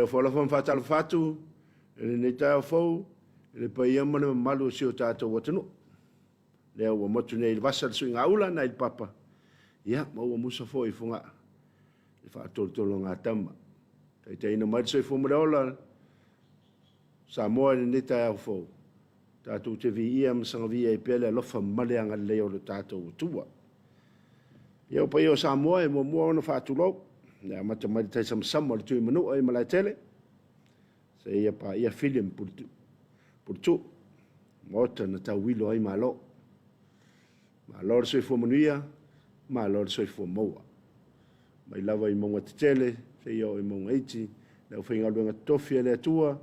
E ofo alofa ma faatalofa atu i lenei taeao fou i le paia ma le mamalu o si o tatou atunuu. Lea ua motu nei i le vasa le suigaula nai le papa, ia, ma ua musa foi i Fogaa le faatolotologatama. Taitaiina mai le soifua ma le ola Samoa i lenei taeao fou, tatou te viia ma sagavia ai pea le alofa ma le agalelei o lo tatou Atua. Ia, o paia o Samoa e muamua ona faatulou, le amata mai le taisamasama o le Tuimanua i Malaetele, seia paia Fili ma Puletuu, maota na tauilo ai Malo. Malo le soifua manuia, malo le soifua maua. Mai lava i mauga tetele, seia oo i mauga iti, le aufaigaluega totofi a le Atua,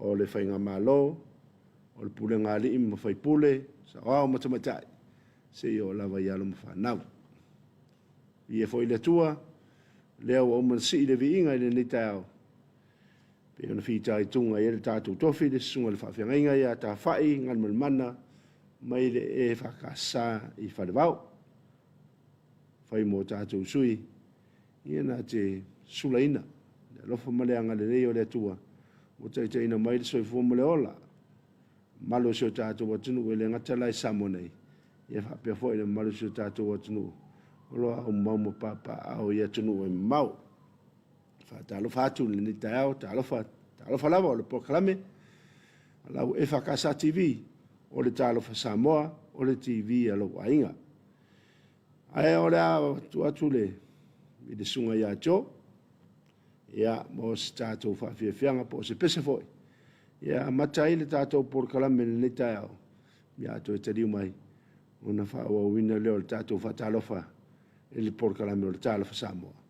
o le Faigamalo, o le pulega a alii ma faipule, saoao ma tamaitai, seia oo lava i alo ma fanau. Viia foi le Atua, lea ua uma ona sii le viiga i lenei taeao, pei ona fitaituga i ai le tatou tofi, le susuga i le faafeagaiga ia Tafai Galumalemana mai le EFKS i Falevao. Fai mo tatou sui, ia na te sulaina le alofa ma le agalelei o le Atua ua taitaiina mai le soifua ma le ola mamalu o si o tatou atunuu e le gata la i Samoa nei, ia faapea foi le mamalu o si o tatou atunuu o lo o aumau ma papaaao i atunuu e mamao. Faatalofa atu i lenei taeao, talofa, talofa lava o le polokalame a lau EFKS TV, o le Talofa Samoa, o le TV a lou aiga. Ae o le a tuu atu le, i le susuga ia Joe, ia, mo se tatou faafiafiaga po o se pese foi, ia amata ai le tatou polokalame i lenei taeao, ia toe taliu mai ona faaauauina lea o le tatou faatalofa i le polokalame o le Talofa Samoa.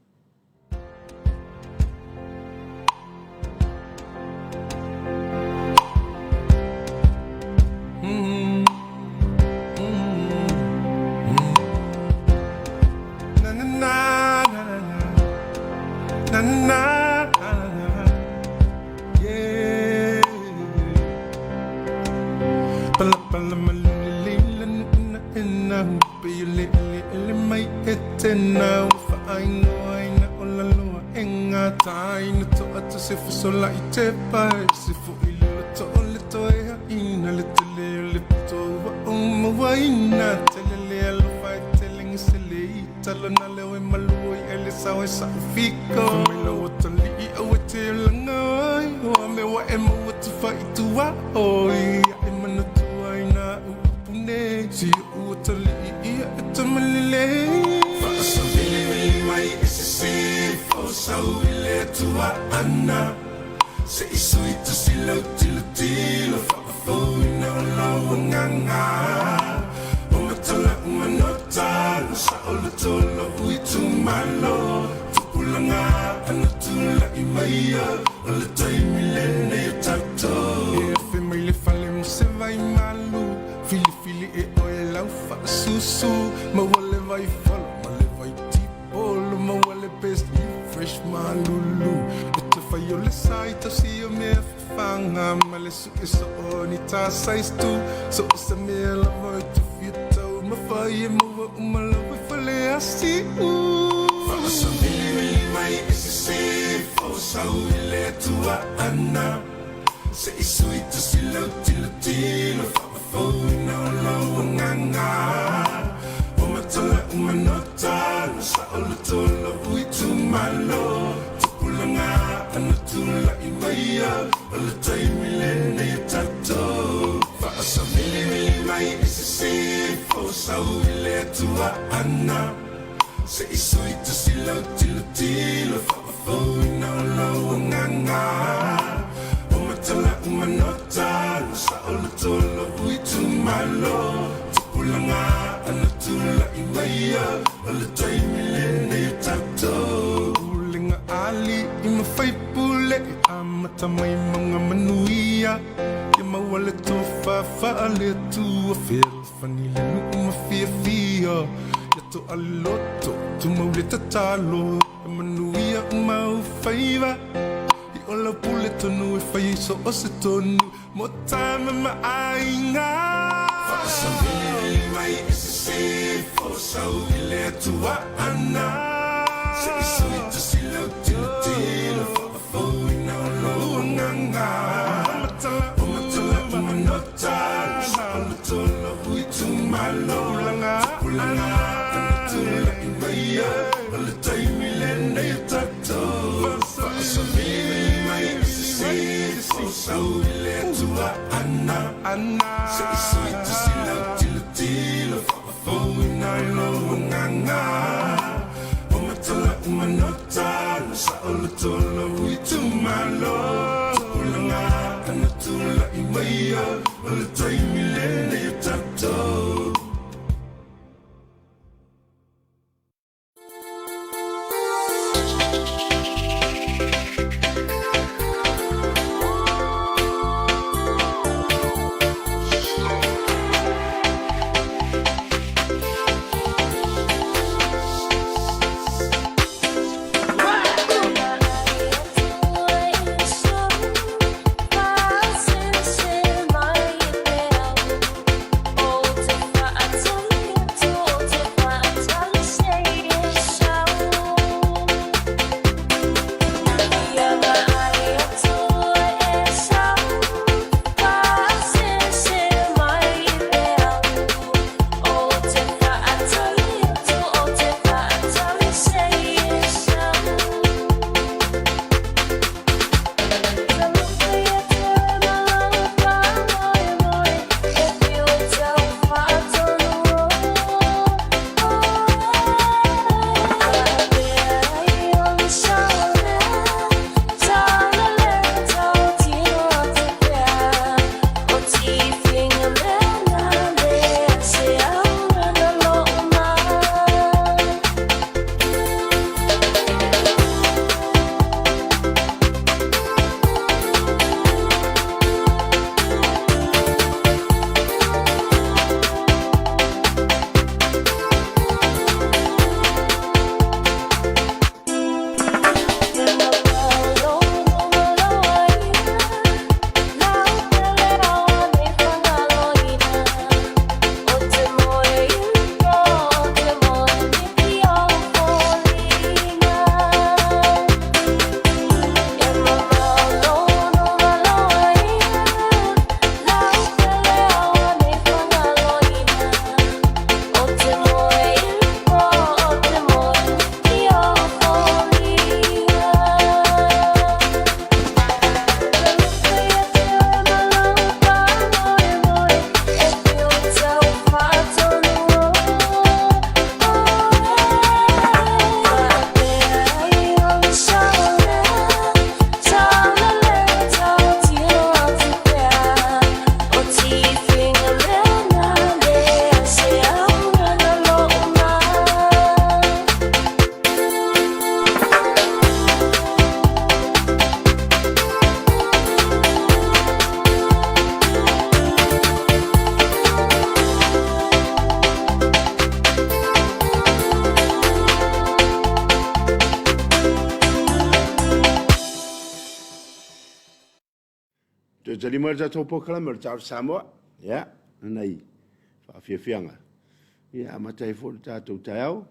Toe tali mai le tatou polokalame o le Talo Samoa. Ia, nai faafiafiaga. Ia, amata ai foi le tatou taeao,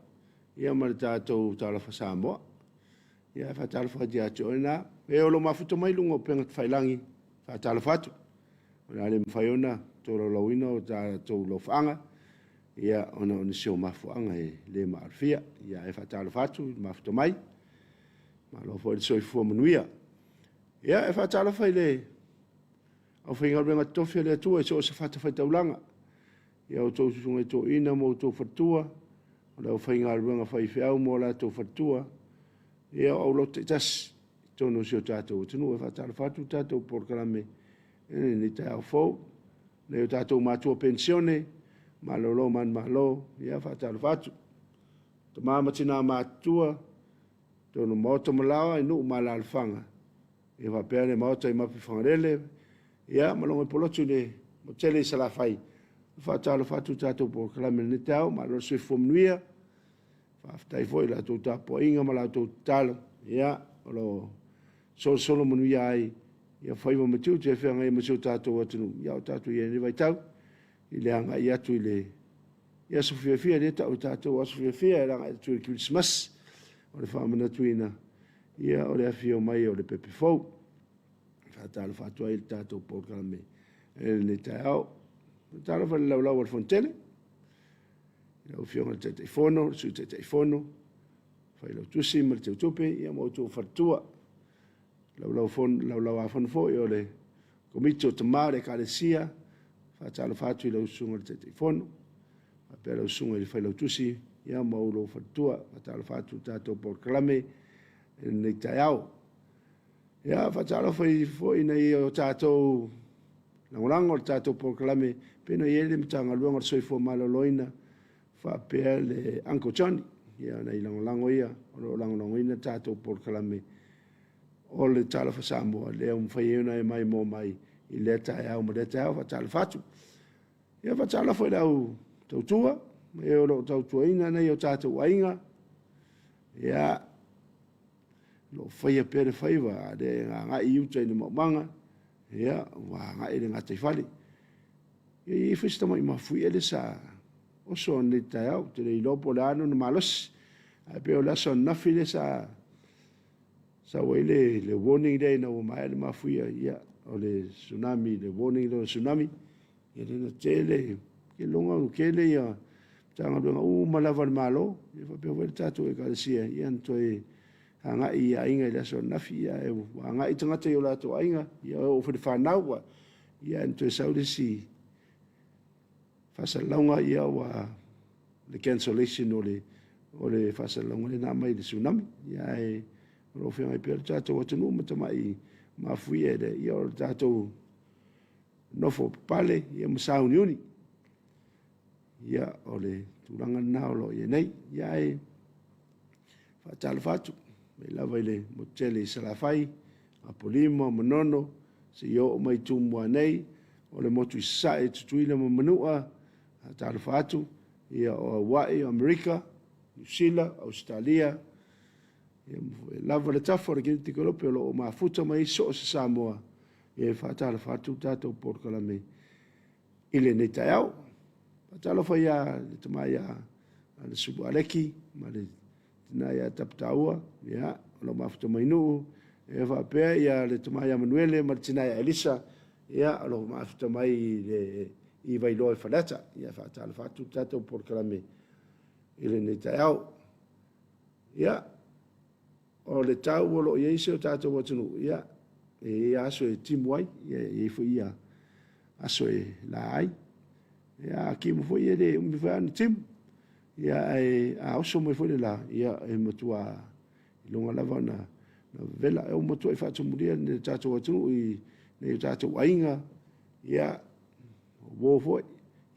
ia ma le tatou talofa Samoa. Ia, e faatalofa atu ia te oe na. E o lo mafuta mai luga o upega tafailagi, faatalofa atu. O le a le mafai ona tolaulauina o tatou lofaaga, ia, ona o nisi o mafuaaga e le maalofia. Ia, e faatalofa atu i le mafuta mai. Malo foi le soifua manuia. Ia, e faatalofa i le aufaigaluega totofi a le Atua i so o se fatafaitaulaga, i a outou susuga i toeaiina ma outou faletua, o le aufaigaluega faifeau ma o latou faletua, ia o aulotu taitasi i totonu o si o tatou atunuu. E faatalofa atu le tatou polokalame i lenei taeao fou. Nai o tatou matua penisione, malolo manumalo, ia faatalofa atu. Tama ma tina matutua, totonu o maota ma laoa i nuu ma alaalafaga, ia faapea le maota i Mapuifagalele, ia ma Logoipolotu i le tele i Salafai. Faatalofa atu le tatou polokalame i lenei taeao, malo le soifua manuia. Faafetai foi i la outou tapuaiga ma la outou tatalo, ia o lo o solosolo manuia ai ia faiva ma tiute e feagai ai ma si o tatou atunuu, ia o tatou i ai i lenei vaitau i le agai atu i le i aso fiafia, lea e tau e tatou aso fiafia e agai atu i le Kerisimasi, o le faamanatuina ia o le afio mai o le pepe fou. E faatalofa atu ai i le tatou polokalame i lenei taeao. Faatalofa i le laulau a le Fonotele, i lau Afioga i le Taitaifono, le Sui Taitaifono, Failautusi ma le Teutupe, ia ma outou faletua. Laulau, laulau a fono foi o le Komiti o Tama o le Ekalesia, Faatalofa atu i lau Susuga i le Taitaifono, faapea lau Susuga i le Failautusi, ia ma ou faletua. Faatalofa atu i le tatou polokalame i lenei taeao. Ia, faatalofa foi i nai o tatou lagolago o le tatou polokalame, pei ona i ai le Matagaluega o le Soifua Maloloina, faapea le Uncle Johnny. Ia, nai lagolago ia o lo o lagolagoina le tatou polokalame o le Talofa Samoa, lea ua mafai ai ona e maimoa mai i lea taeao ma lea taeao. Faatalofa atu. Ia, faatalofa i le au tautua, ma e o lo o tautuaina nai o tatou aiga. Ia, o lo o faia pea le faiva, a le agai i uta i le maumaga, ia, ua agai i le gataifale. Ia, e i ai foi si tamai mafuie lea sa oso nei taeao, ou te le iloa po o le a lona malosi. Ae pei o le aso ananafi lea sa sau ai le warning lea ina ua maea le mafuie, ia, o le tsunami, le warning lea o le tsunami. Ia, lea na tele, iloga ua tele ia Matagaluega uma lava a le Malo, ia faapea foi le tatou Ekalesia, ia na toe agai i aiga i le aso ananafi, ia ae ua agai tagata i o latou aiga, ia oo foi i le fanau, ia na toe sau le isi faasalalauga, ia ua le cancellation o le faasalalauga lea na aumai i le tsunami. Ia ae o lo o feagai pea le tatou atunuu ma tamai mafuie lea, ia o le tatou nofo papale ia ma sauniuni. Ia, o le tulaga lena o lo o i ai nei. Ia ae faatalofa atu mai lava i le motu tele i Salafai, Apolima, Manono, seia oo mai i Tumua nei, o le motu i Sasae, Tutuila ma Manua. Faatalofa atu, ia o Hawaii, o Amerika, Niu Sila, Ausetalia, ia lava le tafa o le Kenitikolope o lo o mafuta mai ai so o se Samoa. Ia e faatalofa atu le tatou polokalame i lenei taeao. Faatalofa ia le tama ia le Sulu Aleki ma le tina ia Taputaua, ia, o lo o mafuta mai Nuu, ia faapea ia le tama ia Manuele ma le tina ia Elisa, ia, o lo o mafuta mai i le i Vailoa i Faleata. Ia faatalofa atu le tatou polokalame i lenei taeao. Ia, o le tau o lo o i ai si o tatou atunuu, ia, e i ai aso e timu ai, ia, e i ai foi ia aso e la ai. Ia, a timu foi e le umi foi lava ona timu. Ia, ae a oso mai foi le la, ia, e matua iloga lava ona vevela. E matuai faatumulia le tatou atunuu i nai o tatou aiga, ia, o uo foi,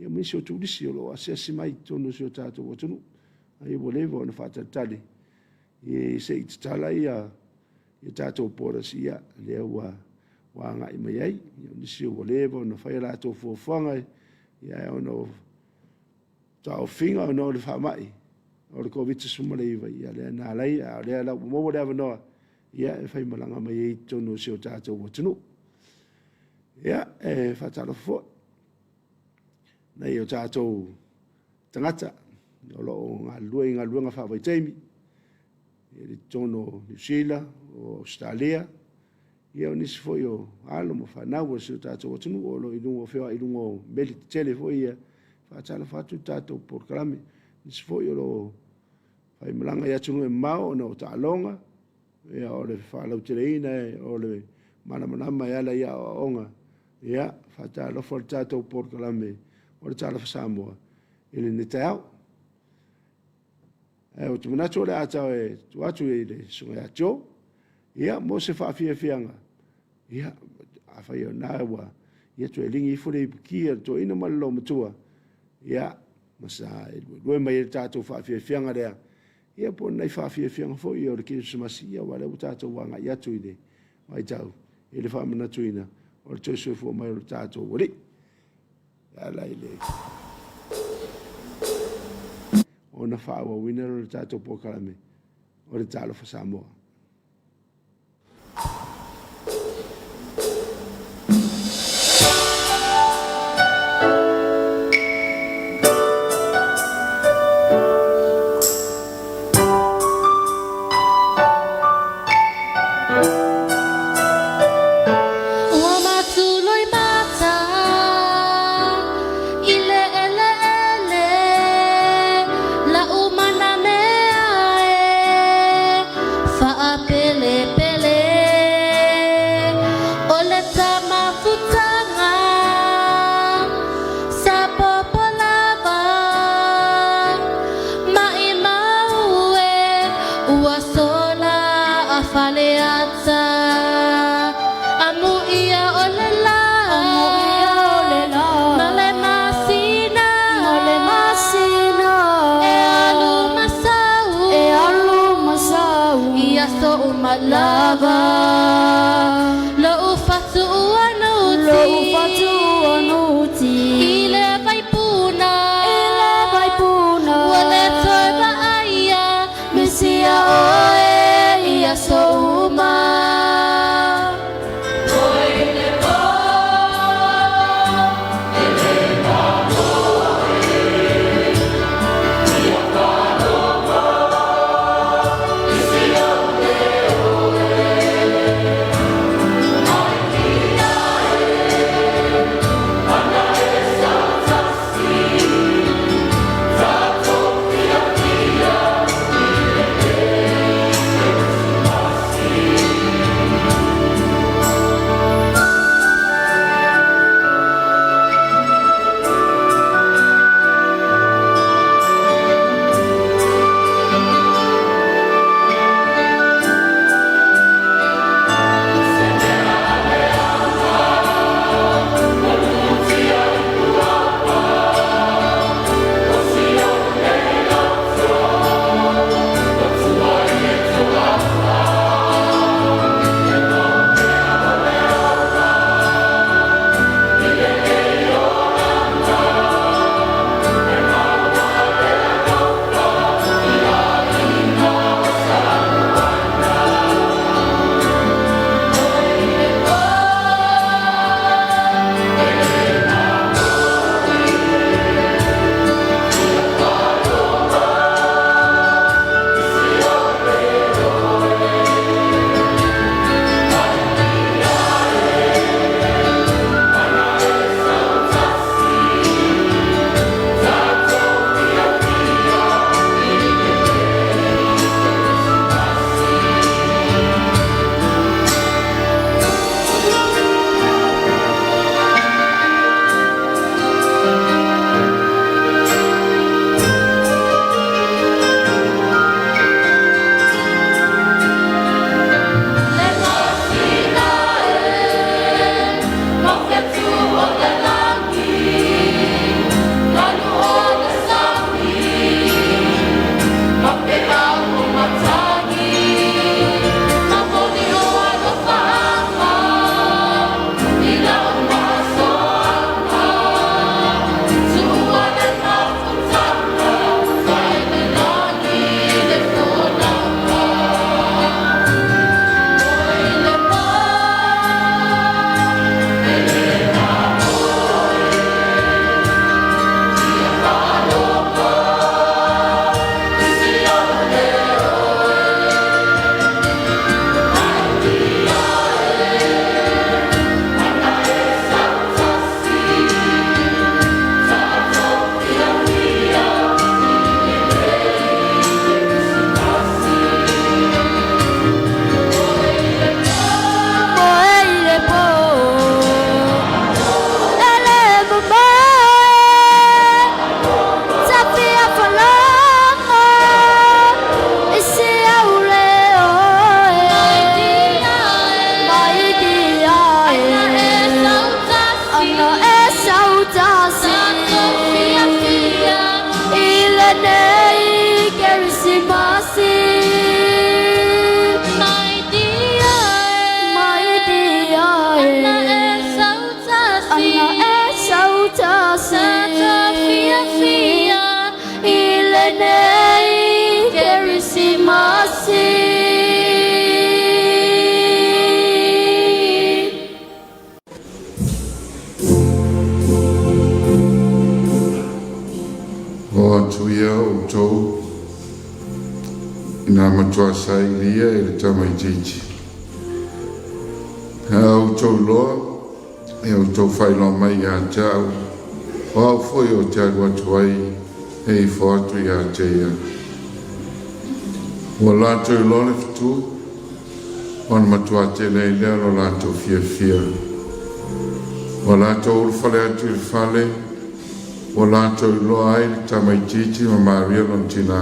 ia ma nisi o turisi o lo o asiasi mai i totonu o si o tatou atunuu. Ai ua leva ona faatalitali e se i tatala ia tatou borders, ia lea ua agai mai ai. Ia, o nisi ua leva ona fai a latou fuafuaga, ia ona o taofiga ona o le faamai o le Covid-19, ia lea na ala ai, a o lea la ua maua le avanoa, ia e faimalaga mai ai i totonu o si o tatou atunuu. Ia, e faatalofa foi nai o tatou tagata o lo o galulue i galuega faavaitaimi i totonu o Niu Sila, o Ausetalia, ia o nisi foi o alo ma fanau o si o tatou atunuu o lo o i luga o feoai i luga o meli tetele foi ia. Faatalofa atu le tatou polokalame. Nisi foi o lo o faimalaga i atunuu e mamao ona o taaloga, ia o le faalauteleina o le malamalama e ala i aoaoga. Ia, faatalofa le tatou polokalame o le Talofa Samoa i lenei taeao. Ae ou te manatu o le a tau e tuu atu i le susuga ia Joe, ia, mo se faafiafiaga. Ia, afai o lena ua, ia toe ligi ifo le ipuki a le toeaina ma le loomatua, ia, ma sa e luelue mai ai le tatou faafiafiaga lea, ia po o nai faafiafiaga foi o le Kerisimasi, ia aua o lea ua tatou agai atu i le vaitau i le faamanatuina o le toe soifua mai o le tatou Alii. E ala i le ona faaauauina o le tatou polokalame o le Talofa Samoa. Ua matuluimata i le eleele lau mana mea e. Faleata Amuia o le la Amuia o le la Ma le masina Ma le masina E alu masau E alu masau I aso uma lava Lo'u fatu ua nuti Lo'u fatu ua nuti I le vaipuna I le vaipuna Ua le toe vaaia Misia oe i aso uma. Le masina e Ma fetu o le lagi Manu o le sami Ma pe au o matagi Ma moni o alofaga I lau maasoaga Tuua le mafutaga Sailelagi le folauga Oi le pō E le na oe Ia fa'alogo I si ou le oe Mai dia e Ana e sautasi Ta'ato fiafia I lenei Kerisimasi Oi le pō Moe i le pō E le momoe Tafia falaga I si au le oe Mai dia e Mai dia Ana e e sautasi Ana e sautasi Tatou fiafia I lenei Kerisimasi Mai dia e Mai dia Ana e e sautasi Ana e sautasi Tatou fiafia I lenei Kerisimasi. O atu ia outou ina matua sailia e le tamaitiiti. A outou iloa, e outou faailoa mai ia te au, o au foi ou te alu atu ai e ifo atu ia te ia. Ua latou iloa le fetu, ona matua tele ai lea lo latou fiafia. Ua latou ulufale atu i le fale, ua latou iloa ai le tamaitiiti ma Maria lona tinā.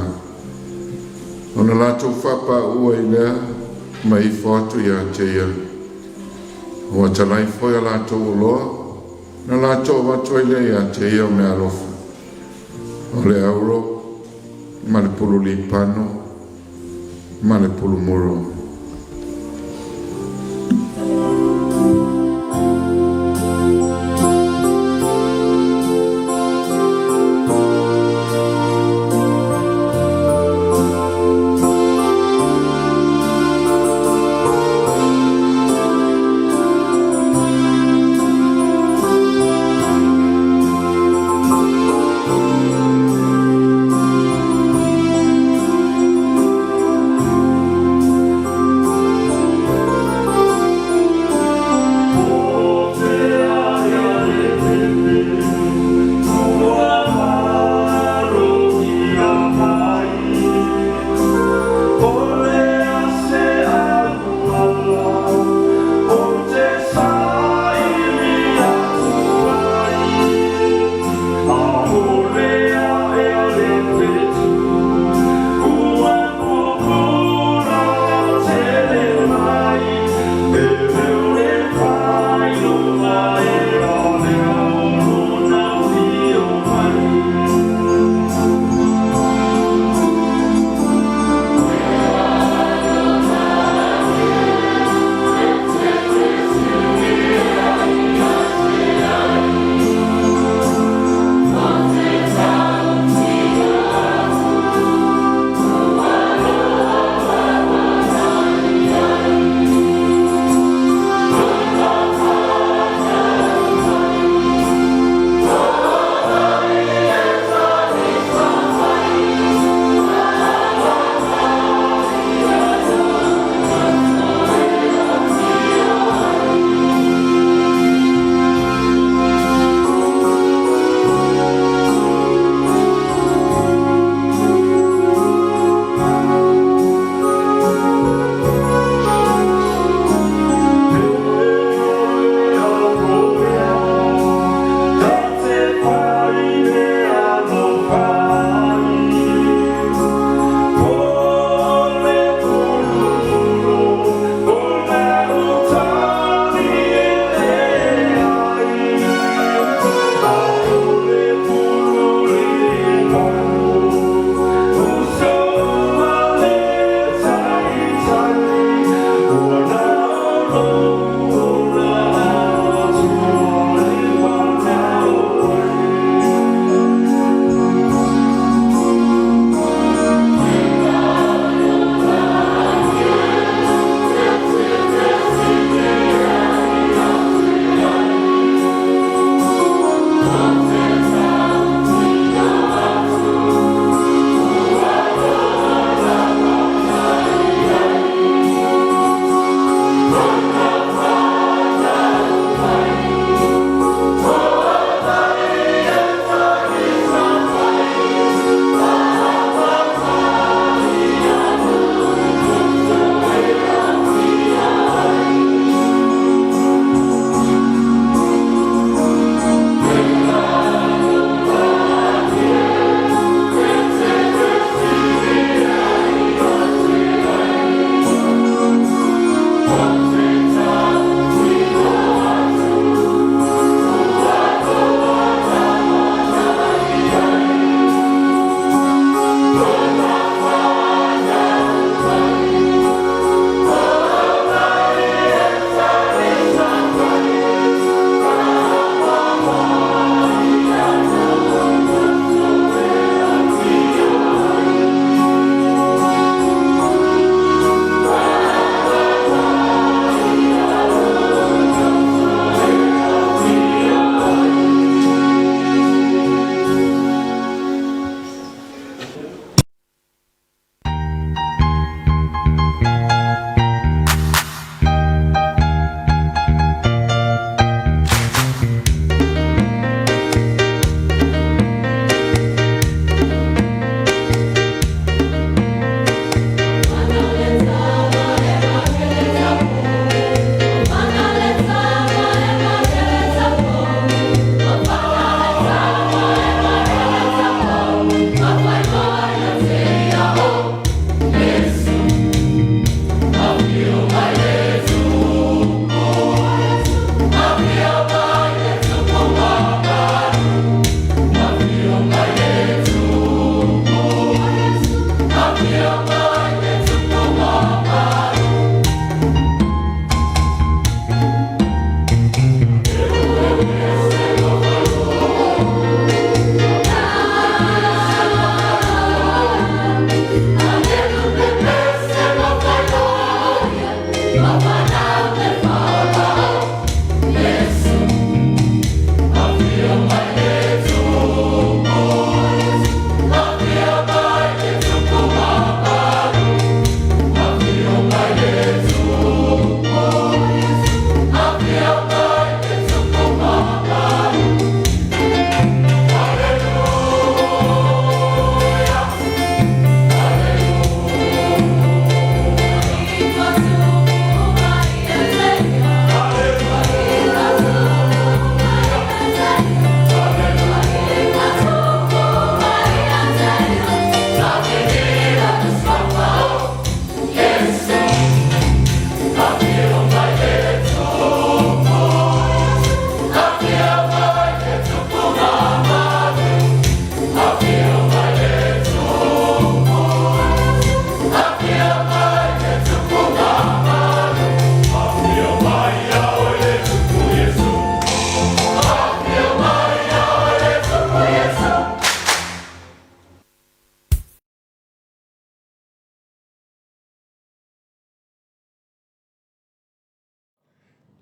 Ona latou faapauu ai lea Ma ifo atu ia te ia. Ua talai foi a latou oloa, na latou avatu ai lea ia te ia o meaalofa, o le auro, ma le pulu lipano, ma le pulu muro.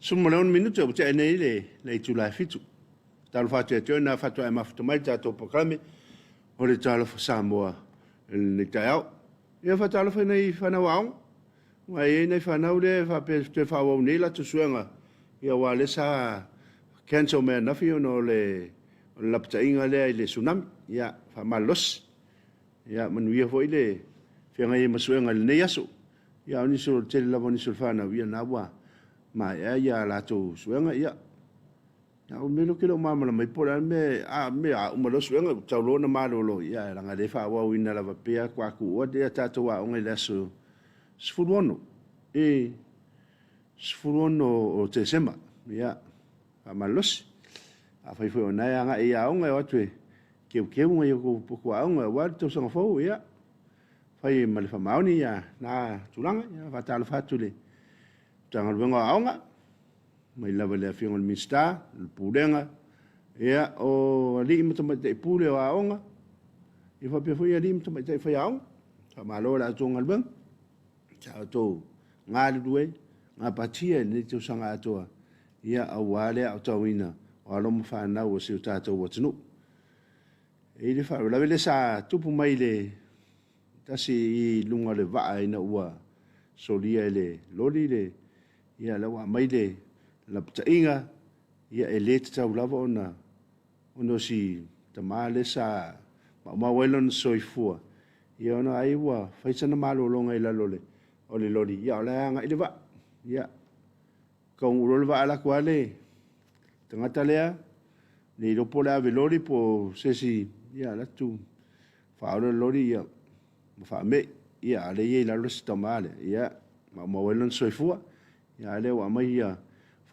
16 minute ua tea nei le le itula e fitu. Talofa atu ia te oe na faatoa e mafuta mai le tatou polokalame o le Talofa Samoa i lenei taeao. Ia faatalofa i nai fanau aoga, aua e i ai nai fanau lea e faapea e toe faaauau nei latou suega, ia aua o lea sa cancel mai ananafi ona o le lapataiga lea i le tsunami. Ia faamalolosi. Ia manuia foi le feagai ai ma suega i lenei aso. Ia a o nisi o le tele lava o nisi o le fanau, ia na ua maea ia latou suega, ia a o le mea lea ou te le o malamalama ai po o le a le mea, a mea a uma loa suega ua tatau loa ona malolo, ia ae leaga o lea e faaauauina lava pea faatoa tuua a tatou aoga i le aso 16, e 16 o Tesema. Ia, faamalolosi. Afai foi o lena e agai i aoga e o atu e teuteu nai o outou potu aoga aua le tausaga fou, ia, fai ma le faamaoni ia na tulaga. Ia, faatalofa atu i le Matagaluega o Aoga, mai lava i le Afioga i le Minisita, le Pulega, ia, o alii ma tamaitai pule o aoga, ia faapea foi alii ma tamaitai faiaoga. Faamalo i la outou galuega, sa outou galulue gapatia i lenei tausaga atoa, ia aua le aotauina o alo ma fanau a si o tatou atunuu. E i ai le faalavelave lea sa tupu mai i le tasi i luga o le vaa ina ua solia e le loli le, ia la ua aumai le lapataiga, ia e le tatau lava ona ona o si tama lea sa maumau ai lona soifua, ia ona ai ua fai sana malologa i lalo o le loli, ia o la e agai le vaa. Ia, taunuu loa le vaa alu atu lava le tagata lea, le iloa po o le ave loli po o se isi, ia alu atu faaola le loli ia ma faame'i. Ia, a o lea e i ai i lalo si tama lea, ia, maumau ai lona soifua. Ia, a o lea ua aumai ia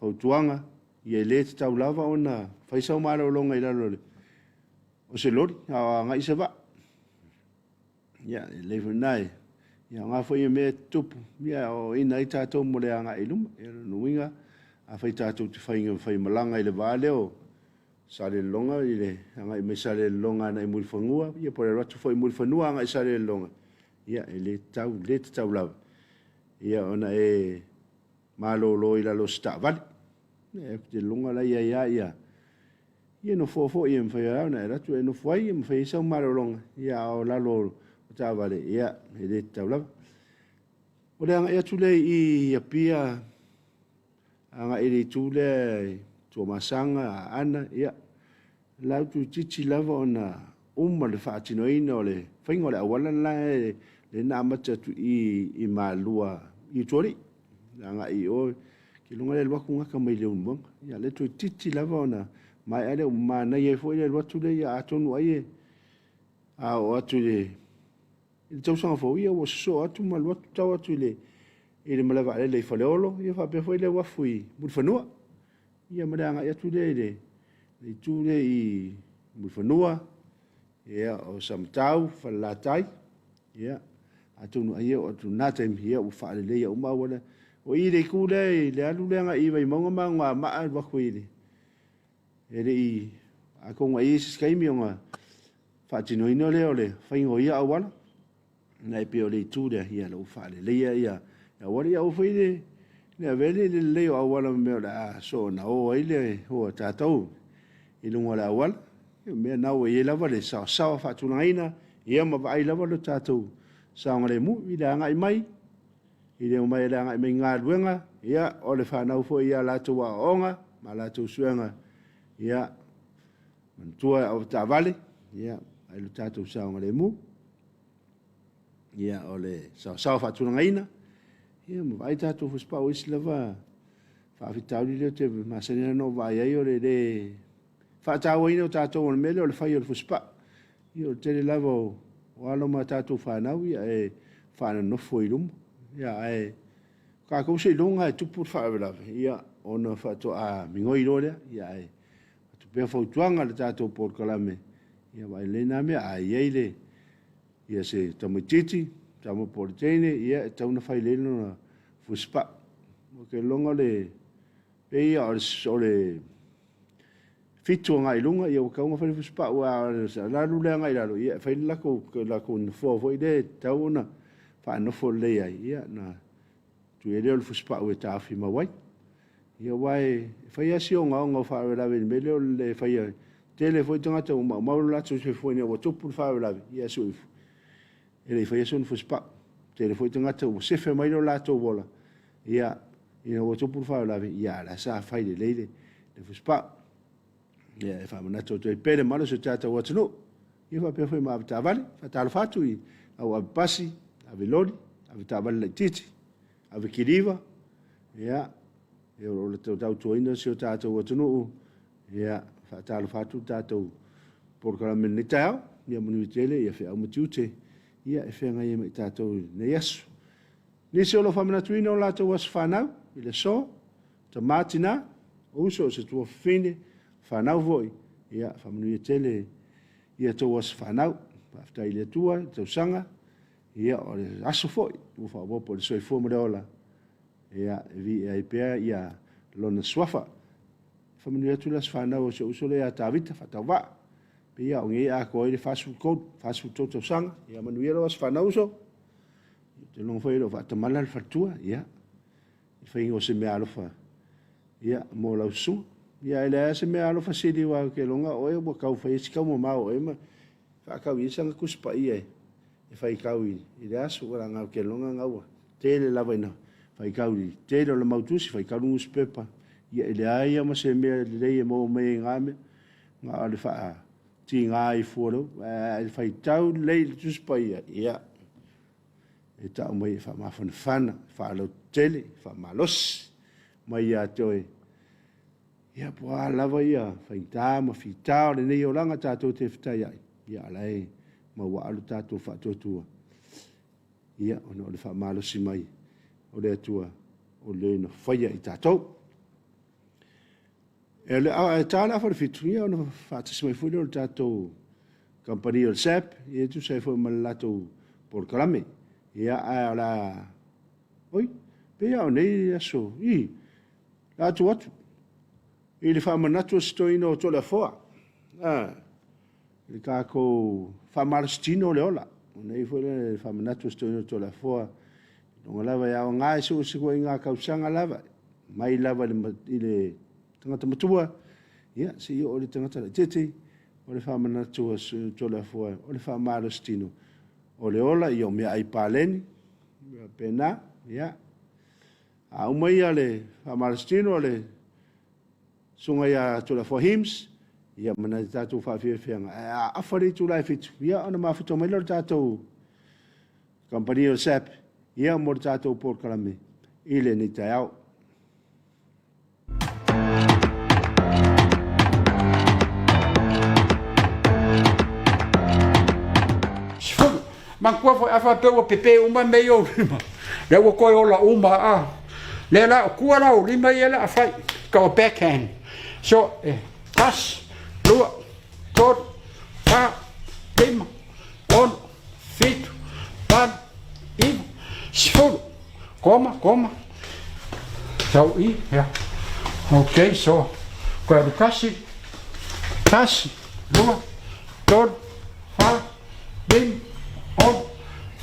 fautuaga, ia e le tatau lava ona fai sau malologa i lalo o se loli a o agai se vaa. Ia, e lelei foi lena e aoga foi mea e tutupu, ia e aoaoina ai tatou mo le agai i luma. Ia, o lona uiga, afai tatou te faimalaga i le va lea o Salelologa i le agai mai Salelologa agai Mulifanua, ia po o le alu atu foi i Mulifanua agai Salelologa, ia e le tatau, le tatau lava ia ona e malolo i lalo o se taavale. Ia, ou te lagona la e i ai lava ia, ia nofoa foi e mafai lava ona e alu atu e nofo ai ma fai ai sau malologa, ia a o lalo o taavale, ia e le tatau lava. O le agai atu lea i Apia, agai i le itu lea i Tuamasaga, Aana, ia, la toeitiiti lava ona uma le faatinoina o le faiga o le auala le la lea na amata atu i i Malua i Utualii, agai i o, seiloga e alu atu gata mai Leulumoega. Ia lea toeitiiti lava ona maea lea, ua manaia ai foi le alu atu lea, ia atonu ai e a oo atu i le tausaga fou, ia ua sosoo atu ma alu atu tau atu i le i le malae vaalele i Faleolo, ia faapea foi le uafu i Mulifanua. Ia ma le agai atu lea i le itu lea i Mulifanua, ia, o Samatau, Falelatai, ia, atonu ai e oo atu i lena taimi, ia ua faaleleia uma auala. O i i le itu lea i le alu lea agai i Vaimauga ma Anoamaa alu atu i le, e le i, atonu ai e i ai se isi taimi ona faatinoina lea o le faiga o ia auala. E pei o le itu lea, ia o lo o faaleleia ia auala. Ia aua foi le Ina ia avea i le lelei o auala ma mea o le a soona o ai le o a tatou i luga o le auala. Ia o mea na ua i ai lava le saosaoa faatulagaina, ia ma vaai lava lo tatou saogalemu i le agai mai, i le omai le agai mai i galuega, ia o le fanau foi i a latou aoaoga ma a latou suega, ia manatua e avetaavale, ia vaai lo tatou saogalemu. Ia o le saosaoa faatulagaina, ia ma vaai tatou fusipau o isi lava faafitauli lea ou te masani ona ou vaai ai o le le faatauaina o tatou o le mea lea o le fai o le fusipau. Ia o le tele lava o alo ma tatou fanau ia e faanonofo i luma. Ia ae tatou seiloga e tupu le faalavelave ia ona faatoa migoi loa lea. Ia ae atu pea fautuaga i le tatou polokalame, ia vaai lelei na mea. A i ai le ia se tamaitiiti, tama po o le teine, ia e tatau ona fai lelei lona fusipau. Ou te lagona o le pei lava o le 7 agai i luga, ia ua tatau ona fai le fusipau, aua o le alu lea agai i lalo, ia e fai le latou nofoa foi lea e tatau ona faanofo lelei ai, ia ona tuu ai lea o le fusipau e taofi mau ai. Ia aua e fai lava si ogaoga o faalavelave i le mea lea o le le faia. Tele foi tagata ua maumau lo latou soifua ina ua tupu le faalavelave, ia e le i faia sona fusipau. Tele foi tagata ua sefe mai lo latou ola, ia, ina ua tupu le faalavelave, ia a o la e sa fai lelei le fusipau. Ia e faamanatu atu ai pea le mamalu o si o tatou atunuu, ia faapea foi ma avetaavale. Faatalofa atu i au avepasi, aveloli, avetaavale laitiiti, avekiliva, ia, o lo o tautuaina si o tatou atunuu. Ia, faatalofa atu le tatou polokalame i lenei taeao. Ia manuia tele ia feau ma tiute ia e feagai ai ma i tatou i lenei aso. Nisi o lo o faamanatuina o latou aso fanau i le aso, tama tina, uso o se tuafafine, fanau foi, ia faamanuia tele ia tou aso fanau. Faafetai i le Atua i le tausaga, ia o le aso foi ua faaopoopo i le soifua ma le ola, ia e viia ai pea ia lona suafa. Faamanuia atu le aso fanau o si ou uso lea ia Tavita Faatauvaa. Pei lava o nei e atoa ai le 43, 43 tausaga. Ia manuia lou aso fanau uso. Ou te iloa foi e le o faatamala le faletua. Ia, i le faiga o se meaalofa ia, mo lau susuga. Ia, e leai lava se meaalofa sili aua ou te iloa o oe ua tau fai si taumamao o oe ma faatau i ai sana Tusi Paia e faitau i le aso. Leaga ou te iloa na ua tele lava ina faitau i le tele o le mau tusi, faitau le nusipepa, ia e leai lava ma se mea lelei e maua mai ai i na mea, na o le faatiga ai fua o le upu. Ae a faitau lelei i le Tusi Paia, ia, e tau mai e faamafanafana, e faalautele, e faamalosi mai ia te oe. Ia, po o a lava ia faigata ma fita o lenei olaga tatou te fetaiai, ia, o la e maua lo tatou faatuatua, ia, ona o le faamalosi mai o le Atua o le na faia i tatou. E le a e ta le afa o le 7, ia ona faatasi mai foi lea o le tatou kamupani o le SAP, ia e tusa ai foi ma le latou polokalame. Ia, ae o le a, oi, pei lava o nei aso, i, le a tuu atu i le faamanatu o se toeaina o Toleafoa, a, le tatou faamalositino o le ola. O nei foi le faamanatu o se toeaina o Toleafoa, iloga lava e aoga i so o se ituaiga tausaga lava, mai lava i le tagata matua, ia, seia oo i le tagata laitiiti, o le faamanatu o Toleafoa, o le faamalositino o le ola, ia o meaai paleni, faapena, ia. A uma ia le faamalositino a le susuga ia Toleafoa Hims, ia ma nai tatou faafiafiaga, ae a afa le itula e 7, ia ona mafuta mai lea o le tatou kamupani o le SAP, ia mo le tatou polokalame i lenei taeao. Sefulu. Manatua foi a faapea ua pepe uma mea i ou lima, lea ua toe ola uma a. Lea la, o tua la o lima ia la a fai, ka o backhand. So, e, tasi, lua, tolu, fa, lima, ono, fitu, valu, iva, sefulu. Koma, koma. Sau i, ya. Ok, so, koe alu tasi, tasi, lua, tolu, fa, lima, ono,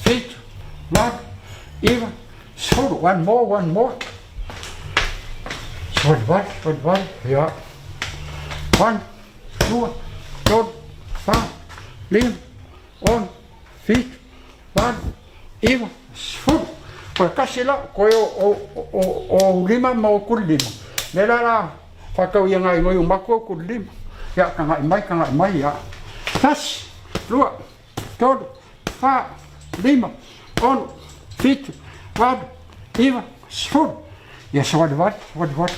fitu, valu, iva, sefulu. One more, one more. Savalivali, savalivali, ia. Valo, roa, telo, fa, lima, ono, fito, valo, iva, sefulu. Toe tasi la, toe o ou lima ma ou tuli lima. Lea la la faatau ia nai ngoi umatu ou tuli lima. Ia tagai mai, tagai mai, ia. Tasi, lua, tolu, fa, lima, ono, fitu, valo, iva, sefulu. Ia savalivali, savalivali,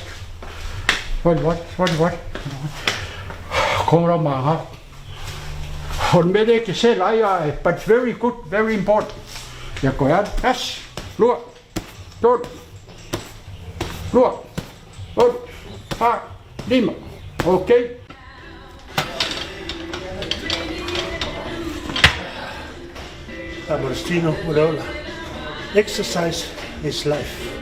savalivali, savalivali. Kora ma O le mea lea e te sela ai a but it's very good, very important. Ia koe alu, tasi, lua, tolu, lua, tolu, fa, lima. Okay. Faamalosi mo le ola. Exercise is life.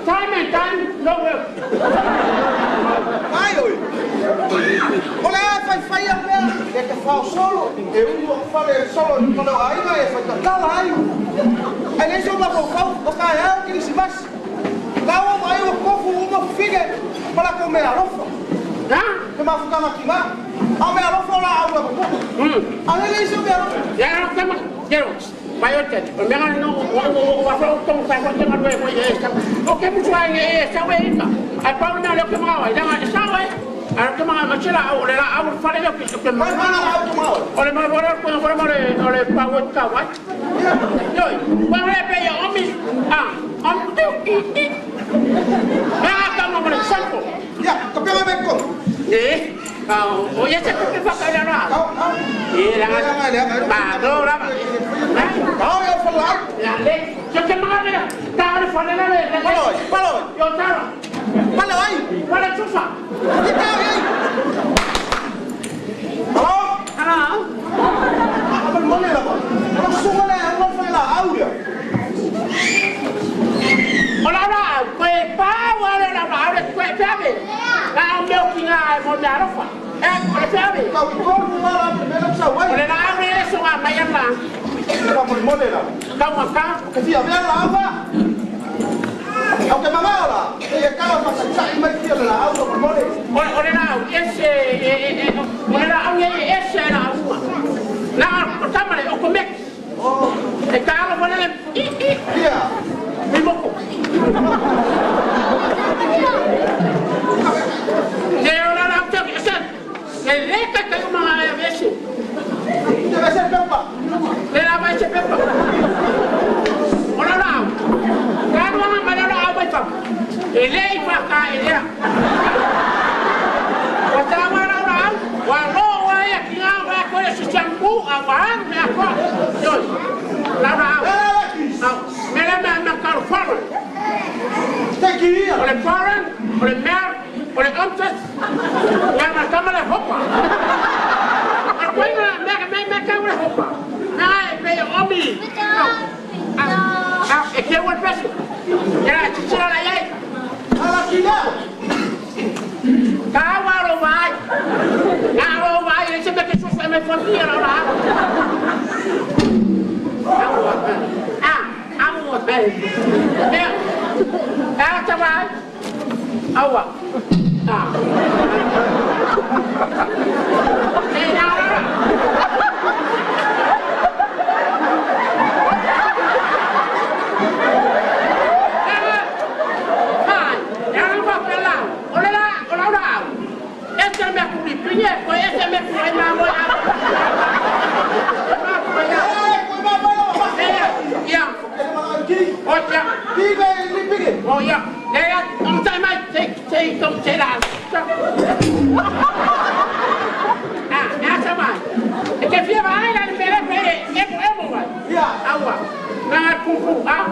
Time and time, no work. Ai oi. O le a faifai a mea e te faosolo e ulu o fale solo i fale o aiga e faitatala ai. Ai le so mafaufau o ka ea o Kirisimasi. Lau o mai o kofu uma fige ma la ko mea alofa. Ha? Te mafutanga ki ngā. A mea alofa o la au la popo. A le le so mea alofa. Ya no kama kero. Vai o te. O mea no o o fa o tong sa ko te ngalue ko e sa. O ke mutu ai e sa we ika. Ai pa na le ke mga wa. Ya sa we. A ke mga ma chila o le la au fale le ke ke Mai mana la au te maoi. O le ma bora ko ko ma le o le pa o ka wa. Yo, pa le pe yo omi. Ah, om tu i i. Ya ka mo mo sampo. Ia, ka pega me ko. Eh, o ya se ke fa ka la. Kau, kau. Eh, la ba do la. Kau ia fala au. Ya le, yo ke mga le, ta le fa le le le. Paloi, paloi. Yo ta. Paloi. Paloi susa. Ia kau ia. Hello? Ana. Apa mone la ba? Ora sunga le au fale la au ia. Ola la, koe pa wa le la la le koe pe ave. La o meu ki ngā mo me alofa. E o le pe ave. Kau i kolu ngā la me la sa wai. O le la au le so ngā mai ana. Ka mo mone la. Ka mo ka. Ka fia mea la au fa. Au ke mama la. E ka fa sa sa i mai fia la au mo mone. O le la au ese e o le la au e ese la au. Na o tamale o ko mek. E ka alo fale le i i. Ia. Mi moko. Ne o la la te ese. E le ka ka uma e vese. Te vai ser pepa. Le la vai se pepa. O la la. Ka no ma la la au mai fa. E le i fa ka e le. O ta wa la la. Wa lo wa ya ki nga wa ko le si champu a wa me a ko. Yo. La la. Au. Me la me me ka faro. Te ki ia. O le foreign, o le mer, o le omtes. Ya ma kama le hopa. A ko ina me me me ka le hopa. Na e pe omi. Ah, e ke o peso. Ya chichira la yai. Ala ki la. Ka wa ro vai. Na ro vai, e se me ke su me fondia la la. Ah, amo be. Me. Ah, ta vai. Awa. Ah. Eh, na la. Ai, ya no va a la. Ole la, ola ola. Este me cubrí piñe, pues este me cubrí ma voy a. Eh, ko ma ma la. Eh, ya. Ke ma ki. O ya. Ki me li pige. O ya. Ya, om tai mai te te tom te la. Ah, asa mai. E ke fia vai la me le pe e mo e mo vai. Ia. Awa. Na pu pu ah.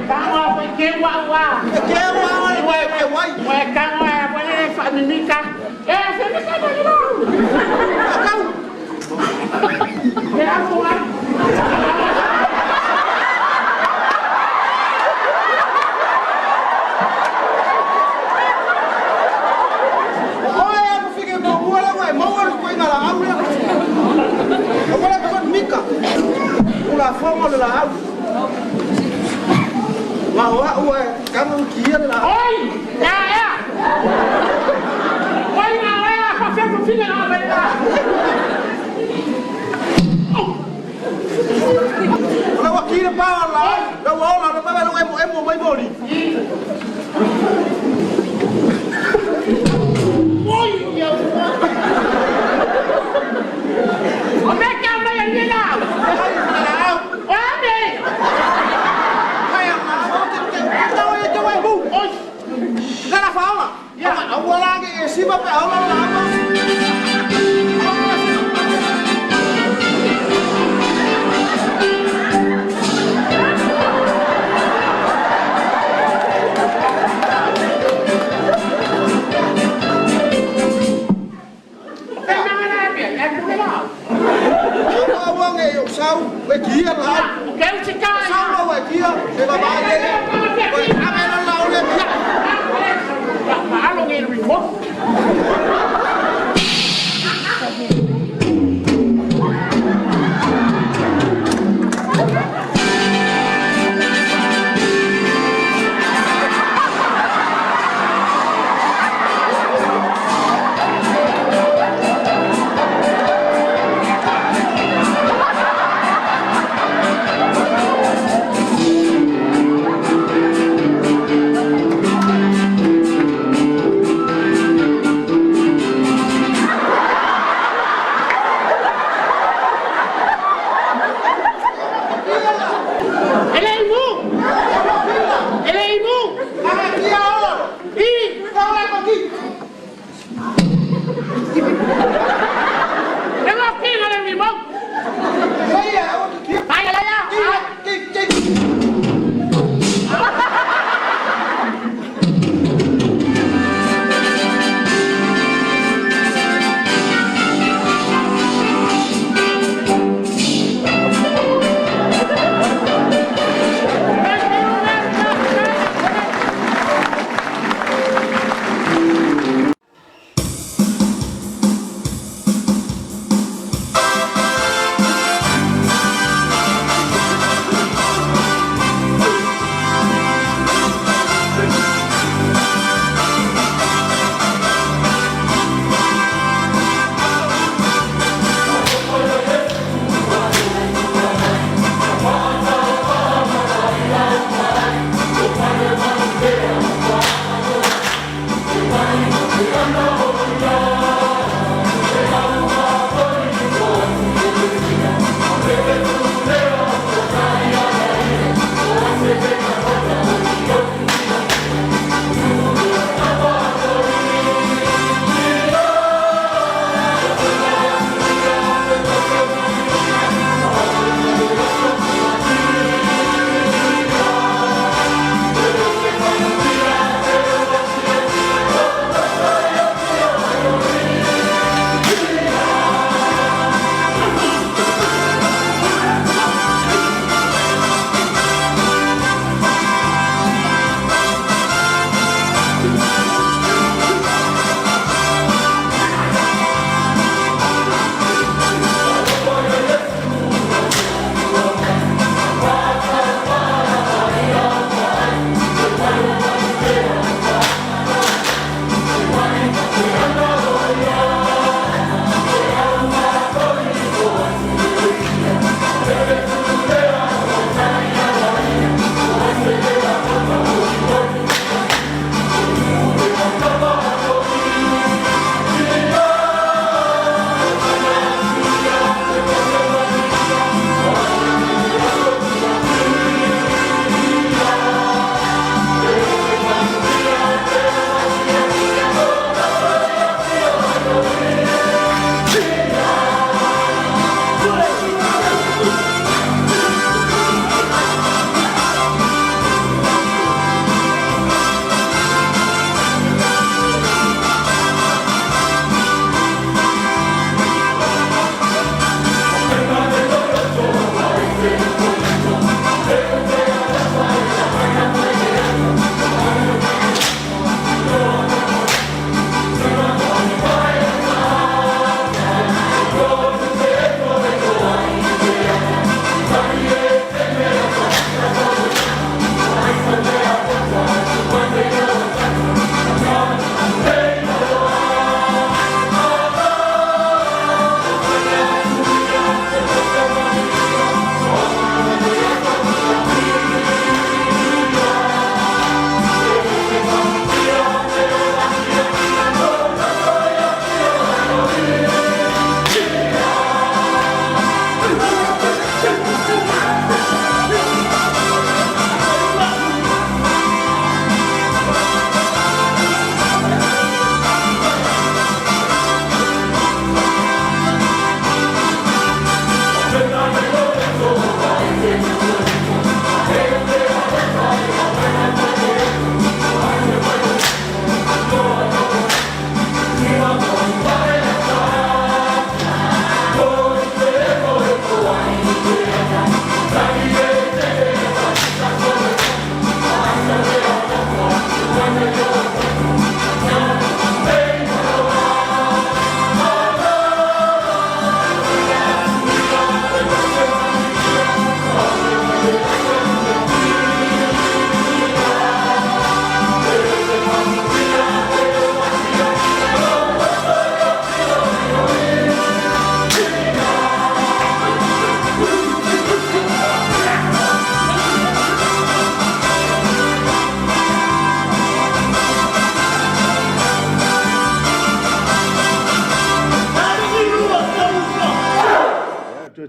Ke ua oe e wai. Akau. Oe a fike mo mua la wai mo le ko inga la au le. O wala ko mika. Ula fongo le la au. Ma wa ua kanu ki le la. Oi! Ya, ya! Oi, na, oi, fa fe ku fine na me la. La wa ki le pa la. La wa la la pa la emo emo mai moli. Oi, ya. O me ka mai ni la. La au. O me. Kai a o te te te o e te wai bu. Oi. La la fa ola. Ya. A wala ke e sima pe ola la au. Pe na na pe, e ku le la. O wa nge o sau e ki la. Ke u te ka. Sau la wa ki e ba ba le. Oi a me la la o le. Ma alo nge remote.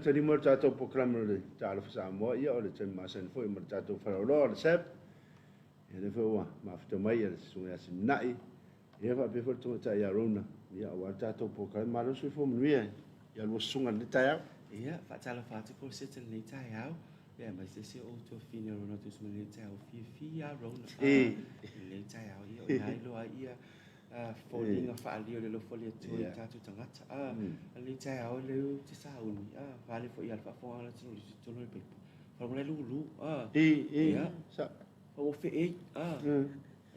tali mai o le tatou polokalame o le Talofa Samoa, ia o le taimi masani foi ma le tatou faleoloa o le SAB. Ia lea foi ua mafuta mai le Susuga ia Siminai, ia faapea foi le Tamaitai ia Rona, ia aua le tatou polokalame. Malo le soifua manuia i a lua susuga i lenei taeao. Ia, faatalofa atu Poroseta i lenei taeao, ia aemaise si ou tuafafine o Rona tusi mai lenei taeao, fiafia lava Rona i lenei taeao. Ia o ina iloa ai ia foliga faaalia o le alofa o le Atua i tatou tagata. A lenei taeao lea ou te sauni, vale foi lava le faafofoga a le atunuu i totonu o le paipa, faalogo la e lulu. Ia, Ua feei, a.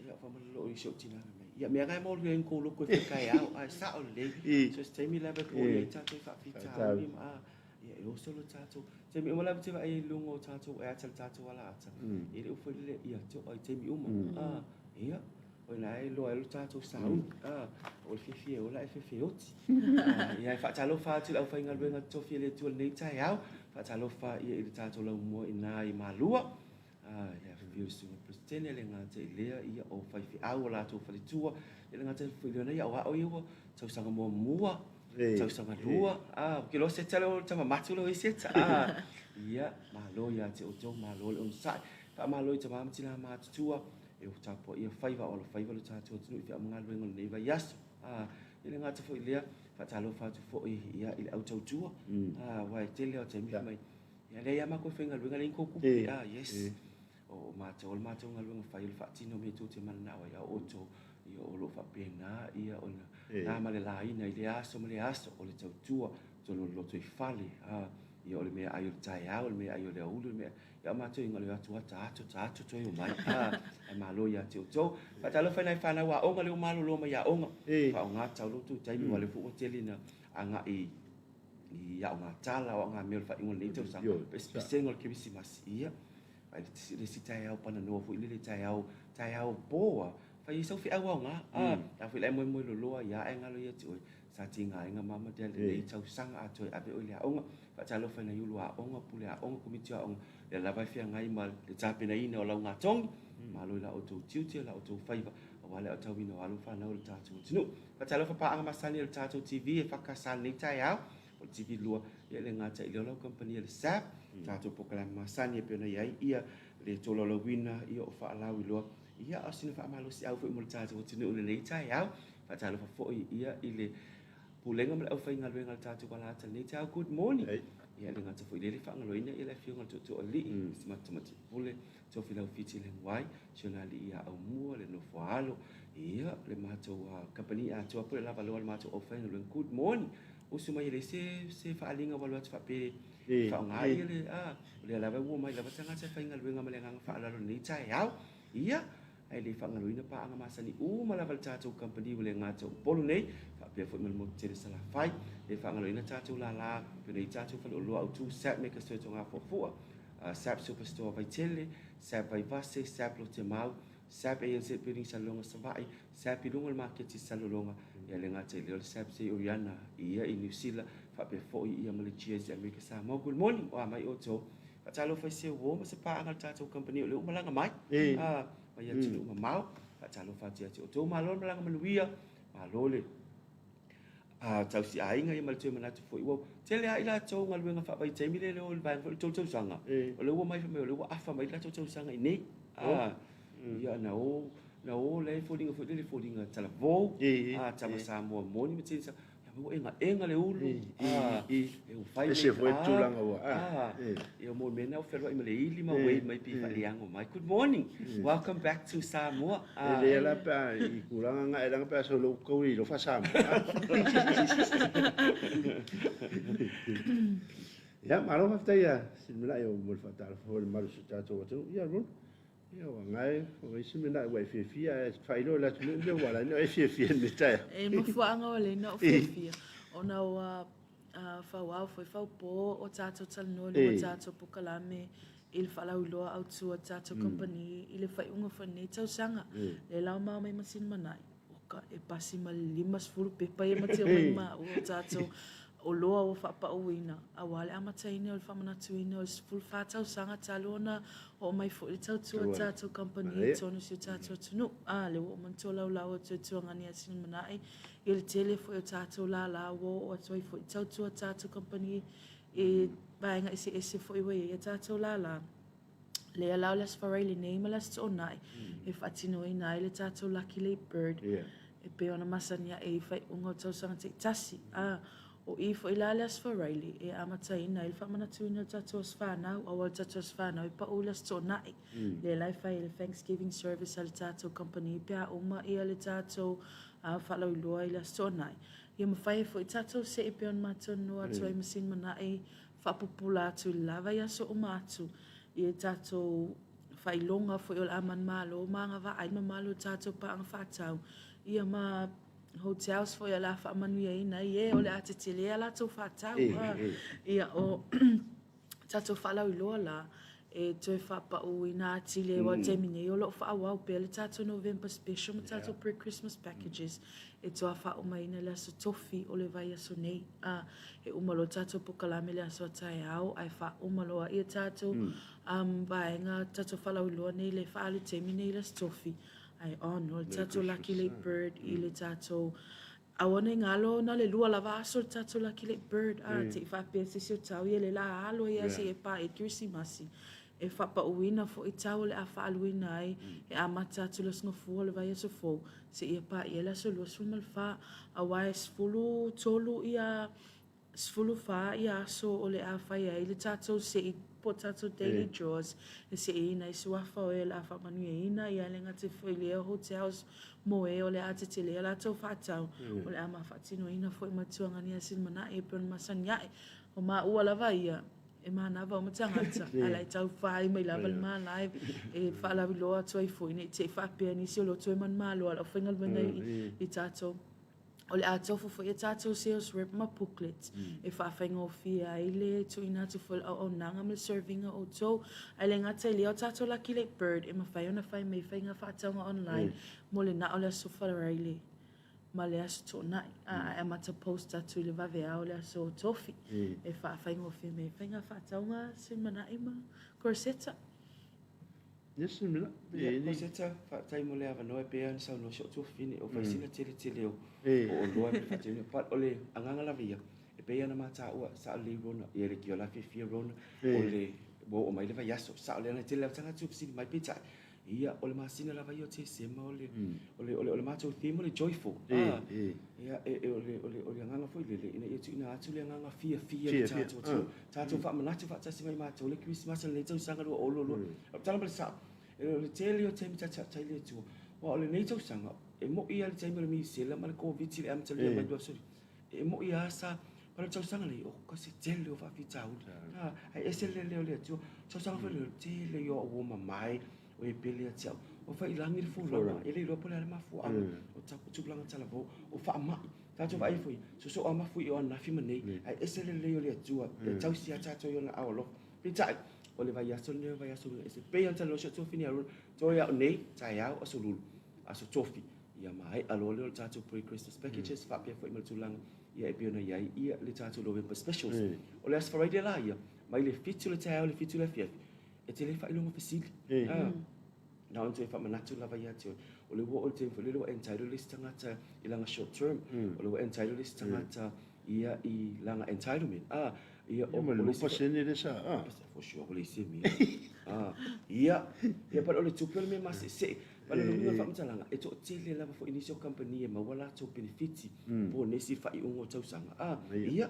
Ia, faamalolo i si ou tina fai mai. Ia, mea na e maoli ai kou loko e fai taeao, a e sao lelei. So se taimi lava e poli ai tatou i faafitauli ma, a. Ia, e oso lo tatou. Taimi uma lava te vaai ai i luga o tatou ads a le tatou alaata, e le o foi lele ia to'a i taimi uma, a. Ia, o ina e iloa ai lo tatou sauni, a. O le fiafia e ola ae fefeoti. Ia, e faatalofa atu i le aufaigaluega totofi a le Atua i lenei taeao. Faatalofa ia i le tatou laumua i ina i Malua. A, le afifio o Susuga Peresetene, e le gata i lea, ia, o faifeau o latou faletua, e le gata foi i lea, ia, o a'o ia ua tausaga muamua, tausaga lua, a, ou te iloa seta lea o le tama matu lea o ia seta, a, ia, malo ia te outou, malo le onosai, faamalo i tama ma tina matutua, e o tapuaia faiva o alofaiva lo tatou atunuu i feau ma galuega o lenei vaiaso, a, e le gata foi i lea, faatalofa atu foi, ia, i le au tautua, a, aua e tele lava o taimi fai mai, Ia leai a matou faigaluega leai ni tou tupe a yes o matou o le matou galuega fai o le faatino mea tou te mananao ai a o outou ia o lo o faapena ia ona na ma le laina i lea aso ma lea aso o le tautua totonu o le lotoifale a ia o le meaai o le taeao o le meaai o le aoauli o le meaai ia o matou na o le o atu ata ato ta ato toe omai a ae malo ia te outou. Faatalofa i nai fanau aoga lea ua malolo mai aoga faaaoga tatau lo outou taimi aua o lea foi ua tele ina agai i aoga tala, o aoga mea o le faaiuga o lenei tausaga, pesepesega o le Kerisimasi, ia, ai le isi taeao pananoa foi lele, taeao, taeao po a, fai ai sau feau aoga, a, a foi la e moemoe loloa ia ae galo ia te oe, sa tigaina mama dad lenei tausaga atoa e ave oe i le aoga, faatalofa i nai ulu aoga, pule aoga, komiti o aoga, lea lava e feagai ma le tapenaina o laugatogi, malo i la outou tiute, la outou faiva, aua le aotauina o alo ma fanau o le tatou atunuu. Faatalofa paaga masani a le tatou TV e FKS lenei taeao, o le TV 2, ia e le gata i lea o lau kamupani a le SAB, tatou polokalame masani e pei ona i ai ia le tolaulauina ia o faalauiloa, ia a o sina faamalosiau foi mo le tatou atunuu i lenei taeao. Faatalofa foi ia i le Pulega ma le aufaigaluega a le tatou Alaata i lenei taeao. Good morning. Ia e le gata foi i lea, e le faagaloina ia le afioga i le Tootooalii, si matou Pule, Tofilau Fiti Leguai, si ona alii ia Aumua, le nofo a alo, ia, le matou kamupani atoa po o le lava loa o le matou aufaigaluega. Good morning. Usu mai e leai se, se faaaliga ua alu atu faapea e faaaoga ia le, a, o lea lava ua omai lava tagata e faigaluega ma le agaga faaaloalo i lenei taeao. Ia, ae le faagaloina paaga masani uma lava a le tatou kamupani ua le gata o Upolu nei, faapea foi ma le motu tele Salafai. Le faagaloina tatou lala, pei ona i ai tatou faleoloa autu, Sap Mega Store i Togafuafua, Sap Superstore Vaitele, Sap Vaivase, Sap Lotemau, Sap ANZ Building Salelologa Savaii, Sap i luga o le maketi Salelologa, ia le gata i lea o le Sap Sei Oriana ia i Niu Sila, faapea foi ia ma le GS America Samoa. Good morning, o a mai outou? Faatalofa i se uo ma se paaga a le tatou kamupani o lea ua malaga mai, mai atunuu mamao. Faatalofa atu ia te outou, malo le malaga manuia, malo le tausi aiga ia ma le toe manatu foi ua tele lava i latou galuega faavaitaimi lea le o i le vaega foi o le 3 tausaga. O lea ua omai fai mai o lea ua afa mai le latou tausaga i inei. Ia na o na o lea e foliga foi lele foliga talavou, tama Samoa moni ma tele Ia ua egaega le ulu, e ua fai Ese foi le tulaga ua, a. Ia mo le mea lena ua fealuai ma le ili ma uei mai pei faaleago mai. Good morning, welcome back to Samoa. E lelei la pe a i tulaga na e leaga pe a sau lou tau i lou faa-Samoa. Ia, malo faafetai ia Silimanai mo le faatalofa foi i le mamalu o si o tatou atunuu. Ia, Rona. Ia ua gae, o isi mea na ua e fiafia ae faailoa i le atunuu mea ua ala ai ona e fiafia i lenei taeao. E nofoaga o lea na ou fiafia ona ua fauao foi faupo o tatou talanoa i luga o tatou polokalame i le faalauiloa autu a tatou kamupani i le faaiuga foi o lenei tausaga. Lea la ua maua mai ma Silimanai, oka e pasi ma le 50 pepa ia ma te omai maua o tatou oloa ua faapauina aua le amataina o le faamanatuina o le 14 tausaga talu ona oo mai foi le tautua a tatou kamupani i totonu o si o tatou atunuu. A, lea ua uma ona tolaulau atu e Tuagani ia Silimanai i le tele foi o tatou lala ua oo atu ai foi le tautua a tatou kamupani. I vaega eseese foi ua i ai a tatou lālā. Lea la o le Aso Faraile lenei ma le Aso Toonai e faatinoina ai le tatou Lucky Late Bird e pei ona masani ae i faaiuga o tausaga taitasi. A, o i foi la le Aso Faraile e amataina ai le faamanatuina o le tatou aso fanau, aua o le tatou aso fanau e pau i le Aso Toonai. Lea la e fai ai le Thanksgiving service a le tatou kamupani pe a uma ia le tatou faalauiloa i le Aso Toonai. Ia mafai ai foi tatou see e pei ona matou noa atu ai ma Sinimana'i faapupula atu i le la vaiaso uma atu i a tatou faailoga foi o le a manumalo ma agavaa ai le mamalu o tatou paaga faatau, ia ma hotels foi o le a faamanuiaina ai e o le a tetele a latou faatau. Ia o tatou faalauiloa la e toe faapauina atili ai, aua o le taimi nei o lo o faaauau pea le tatou November special ma tatou pre-Christmas packages e toa faaumaina i le aso Tofi o le vaiaso nei. A, e uma loa le tatou pokalame i le aso a taeao ae faauma loa ia tatou vaega tatou faalauiloa nei le faaalu taimi nei i le aso Tofi ae on loa le tatou Lucky Late Bird i le tatou. Aua ne i galo na o le lua lava aso le tatou Lucky Late Bird a te i faapea se isi o tau ia le la alo ia seia paia le Kerisimasi e faapauina foi tau o le a faaaluina ai e amata atu le Aso Gafua o le vaiaso fou seia paia le aso 24 aua e 13 ia 14 ia aso o le a fai ai le tatou se'i po o tatou daily draws e se'iina ai suafa o e o le a faamanuiaina, ia le gata foi i lea hotels mo e o le a tetele a latou faatau, o le a ma faatinoina foi ma tuagani a Silimanai e pei ona masani ae. O maua lava ia, e manava uma tagata, ae la e tau fai mai lava le ma live e faalauiloa atu ai foi ne i te i faapea nisi o lo toe manumalo a le aufaigaluega i tatou. O le a tofu foi a tatou sales rep ma booklets e faafaigofie ai le tuuina atu foi o le auaunaga ma le serve ina o outou. Ae le gata i lea, o tatou Lucky Late Bird e mafai ona fai mai faiga faatauga online mo le na o le Aso Faraile ma le Aso Toonai, ae amata post atu i le vaveao o le Aso Tofi e faafaigofie mai ai faiga faatauga Suimanai ma Corsetta. Yes, mina. Ia, Rosetta, faafetai mo le avanoa e pei lava ona saunoa si ou tuafafine, ua fai sina teletele o oloa e faatinoina. But o le agaga lava ia, e pei lava ona mataua, sao lelei Rona, ia le tiola fiafia Rona, o le ua oo mai le vaiaso, sao lelei, ana tele lava tagata ua fesili mai, peitai, ia, o le masina lava ia o Tesema, o le, o le, o le matou theme o le joyful. Ia, e, o le, o le, o le agaga foi lele, ina ia tuuina atu le agaga fiafia i le tatou atunuu. Tatou faamanatu faatasi mai matou le Kerisimasi o lenei tausaga 2022. O le tala ma le sao, o le tele o taimi tatou te le Atua. Aua o lenei tausaga, e moi lava le taimi o le misela ma le Koviti i le amatalia mai 2020. E moi lava sa, o le tausaga lenei, o se tele o faafitauli. Ae ese le leo o le Atua. Tausaga foi lenei, o le tele ia o uo mamae, o e pele ia te au. Ua fai i lagi le folauga, e le iloa po o le a le mafuaaga o tupulaga talavou, o faamai. Tatou vaai foi, sosoo a mafui o ananafi ma nei, ae ese le lelei o le Atua e tausi a tatou i ona ao alofa. Peitai, o le vaiaso lenei o le vaiaso uiga ese. Pei ona talanoa si ou tuafafine ia Rona, toe au nei, taeao, aso lulu, aso tofi, ia maea loa lea o le tatou pre-Christmas packages, faapea foi ma le tulaga ia e pei ona i ai ia le tatou November specials. O le aso Faraile la ia, mai le 7 o le taeao i le 7 o le afiafi, e te le faailoga fesili. Na ona toe faamanatu lava ia te oe, o le ua oo i le taimi foi lele ua entitle le isi tagata i lana short term, o le ua entitle le isi tagata ia i lana entitlement. Ah, ia o le 2% lea sa, ah. For sure, ua leai se mea. Ah, ia, ia but o le tupe o le mea maseesee. But o le uiga o le faamatalaga, e toatele lava foi nisi o kamupani e maua latou penefiti po o nisi faaiuga o tausaga. Ah, ia,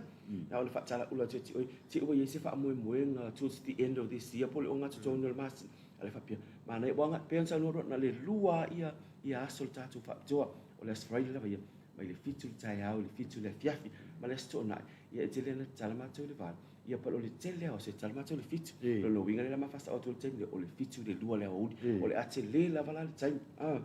na ona faatalaula atu ia te oe, te i ua i ai se faamoemoega towards the end of this year po o le ogatotonu o le masina. A le faapea, manaia, ua agai, pei ona saunoa Rona, na le lua lava ia, ia aso o le tatou faapitoa, o le Aso Faraile lava ia, mai le 7 i le taeao i le 7 i le afiafi, ma le Aso Toonai, ia e tele ana tatala matou i le 8, ia but o le tele lava o aso e tatala matou i le 7. O lona uiga lea la ma faasao atu ai le taimi lea, o le 7 i le 2 i le aoauli, o le a tele lava la le taimi, a.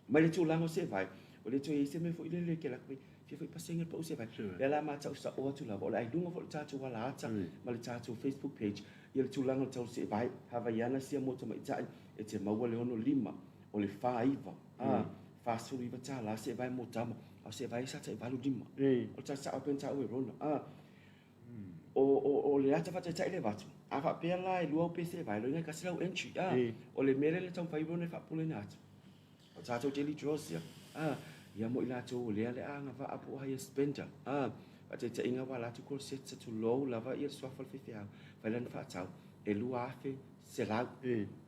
Mai le tulaga o sevae, o le toe i ai se mea foi lele e kela atu ai, fia foi pasene le pau sevae. Lea la ma tau sao atu lava, o le a i luga foi o le tatou ala ata ma le tatou Facebook page, ia le tulaga o le tau sevae, Havaiana sia mo tamaitai e te maua le 65, o le 49, a, 49 tala sevae mo tama, a o sevae sa tai 85. O le tala sao pei ona taua e Rona, a. O, o, o le ata faataitai le avatu, a faapea la e lua au pese e vae, loiga e tasi lau entry, a. O le mea lea na taumafai Rona e faapulena atu, o tatou daily draws ia, a, ia mo i latou o lea le agavaa po o higher spender, a, Faataitaiga ua alu atu call centre tulou lava ia le suafa o le faifeau fai lana faatau e $2,100.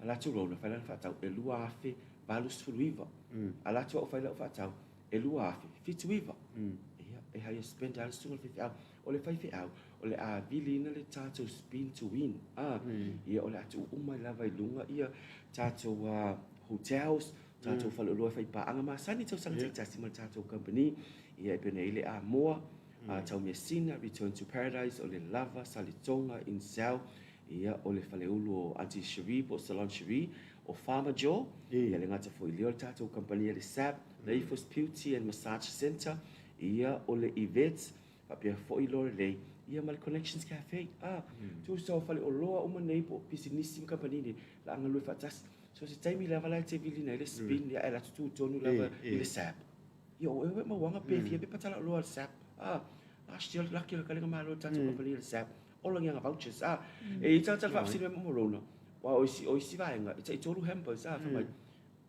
Alu atu Rona fai lana faatau e $2,089. Alu atu au fai lau faatau e $2,079. Ia e higher spender lava le susuga i le faifeau. O le faifeau o le a viliina le tatou spin to win a, ia o le a tuu uma ai lava i luga ia tatou hotels, tatou faleoloa e faipaaga masani tausaga taitasi ma le tatou company. Ia e pei ona i ai le Amoa, Taumeasina, Return to Paradise, o le Lava, Saletoga, Incel, ia o le faleulu o Aunty Cherie po o Salon Cherie, o Farmer Joe, ia le gata foi lea o le tatou kamupani a le SAP, Leifos Beauty and Massage Centre, ia o le Yvette, faapea foi Lorelei, ia ma le Connections Cafe. Ah, tusa o faleoloa uma nei po o pisinisi ma kamupani nei, la a galue faatasi. So se taimi lava la e te viliina ai le spin, ia e alu atu tutonu lava i le SAP. Ia o e mauaga pe fia pe patala oloa le SAP. Ah, last year lucky le kalinga malo le tatou company le SAP. Ola ngianga vouchers. Ah, e i tagata le faafesili mai mo Rona. Wa o isi o isi vaega e tai tolu hampers ah fai mai.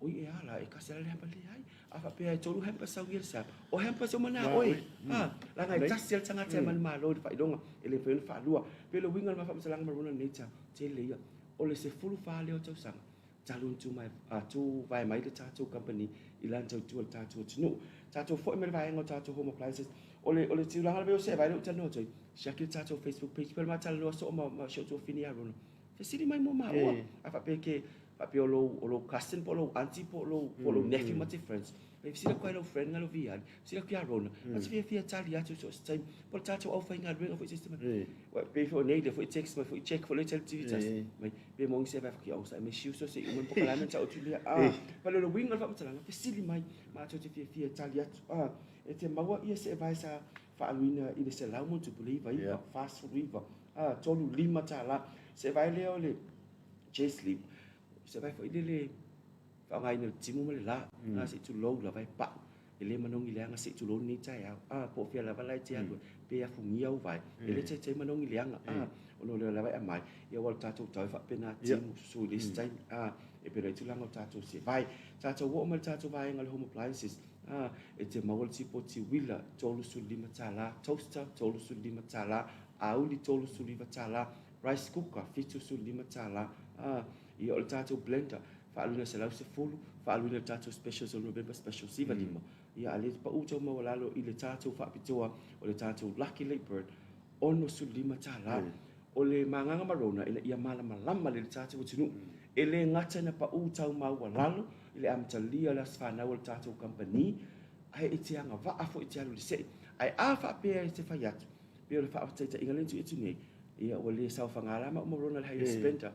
Oi e ala e kasi ala le hamper le ai. A faapea e tolu hampers sau ia le SAP. O hampers o mana oi. Ah, langa e tasi le tagata e manu malo i le faailoga e le mafai ona faalua. Pe le uiga o le ma faamatalaga ma Rona nei tau tele ia. O le 14 lea o tausaga. Talu ona tu mai, a, tu vae mai le tatou company i lana tautua i le tatou atunuu. Tatou foi mai le vaega o tatou home appliances. O le, o le tulaga lava ia o se vai lea ou talanoa atu ai, siaki le tatou Facebook page pe o le ma talanoa soo ma, ma si ou tuafafine ia Rona. Fesili mai mo maua. A faapea ke, faapea o lou, o lou cousin po o lou aunty po o lou, po o lou nephew ma te friends. E fesili atu ai lou friend nga lo viali, fesili atu ia Rona, ma te fiafia tali atu so o se taimi. Po o le tatou aufaigaluega foi se isi taimi. Ua pei foi o nei lea foi text mai foi check foi lea tele TV tasi. Mai pe moni se vai whaki au sa me siu so se i uma pokalame tau atu lea. Ah, pa le uiga o le faamatalaga, fesili mai matou te fiafia e tali atu. Ah, e te maua ia se advice a faaaluina i le 199, 49, ah, $35. Se advice lea o le J-Sleep, se advice foi lele Faaaogaina le timu ma le la, a se i tulou lava e pau. E le manogi leaga se i tulou lenei taeao. A, po o fea lava la e te alu ai, pe afugia au vae, e le taitai manogi leaga. A, ona o lea lava e aumai, ia aua o le tatou tau e faapena timu susu i le isi taimi. A, e pei ona i ai tulaga o tatou sevae. Tatou oo mai i le tatou vaega o le home appliances, a, e te maua le tipoti uila $35, toaster $35, auli $39, rice cooker $75, a, Ia o le tatou blender, faaaluina 110, faaaluina le tatou specials o le November special 95. Ia a le pau tau maualalo i le tatou faapitoa o le tatou Lucky Late Bird $65. O le magaga ma Rona ina ia malamalama le tatou atunuu. E le gata ina pau tau maualalo i le amatalia o le aso fanau o le tatou kamupani, ae e te agavaa foi e te alu i le see. Ae a faapea e te fai atu, pei o le faataitaiga lea na tuu atu nei, ia ua le saofaga la ma uma Rona i le highest spender.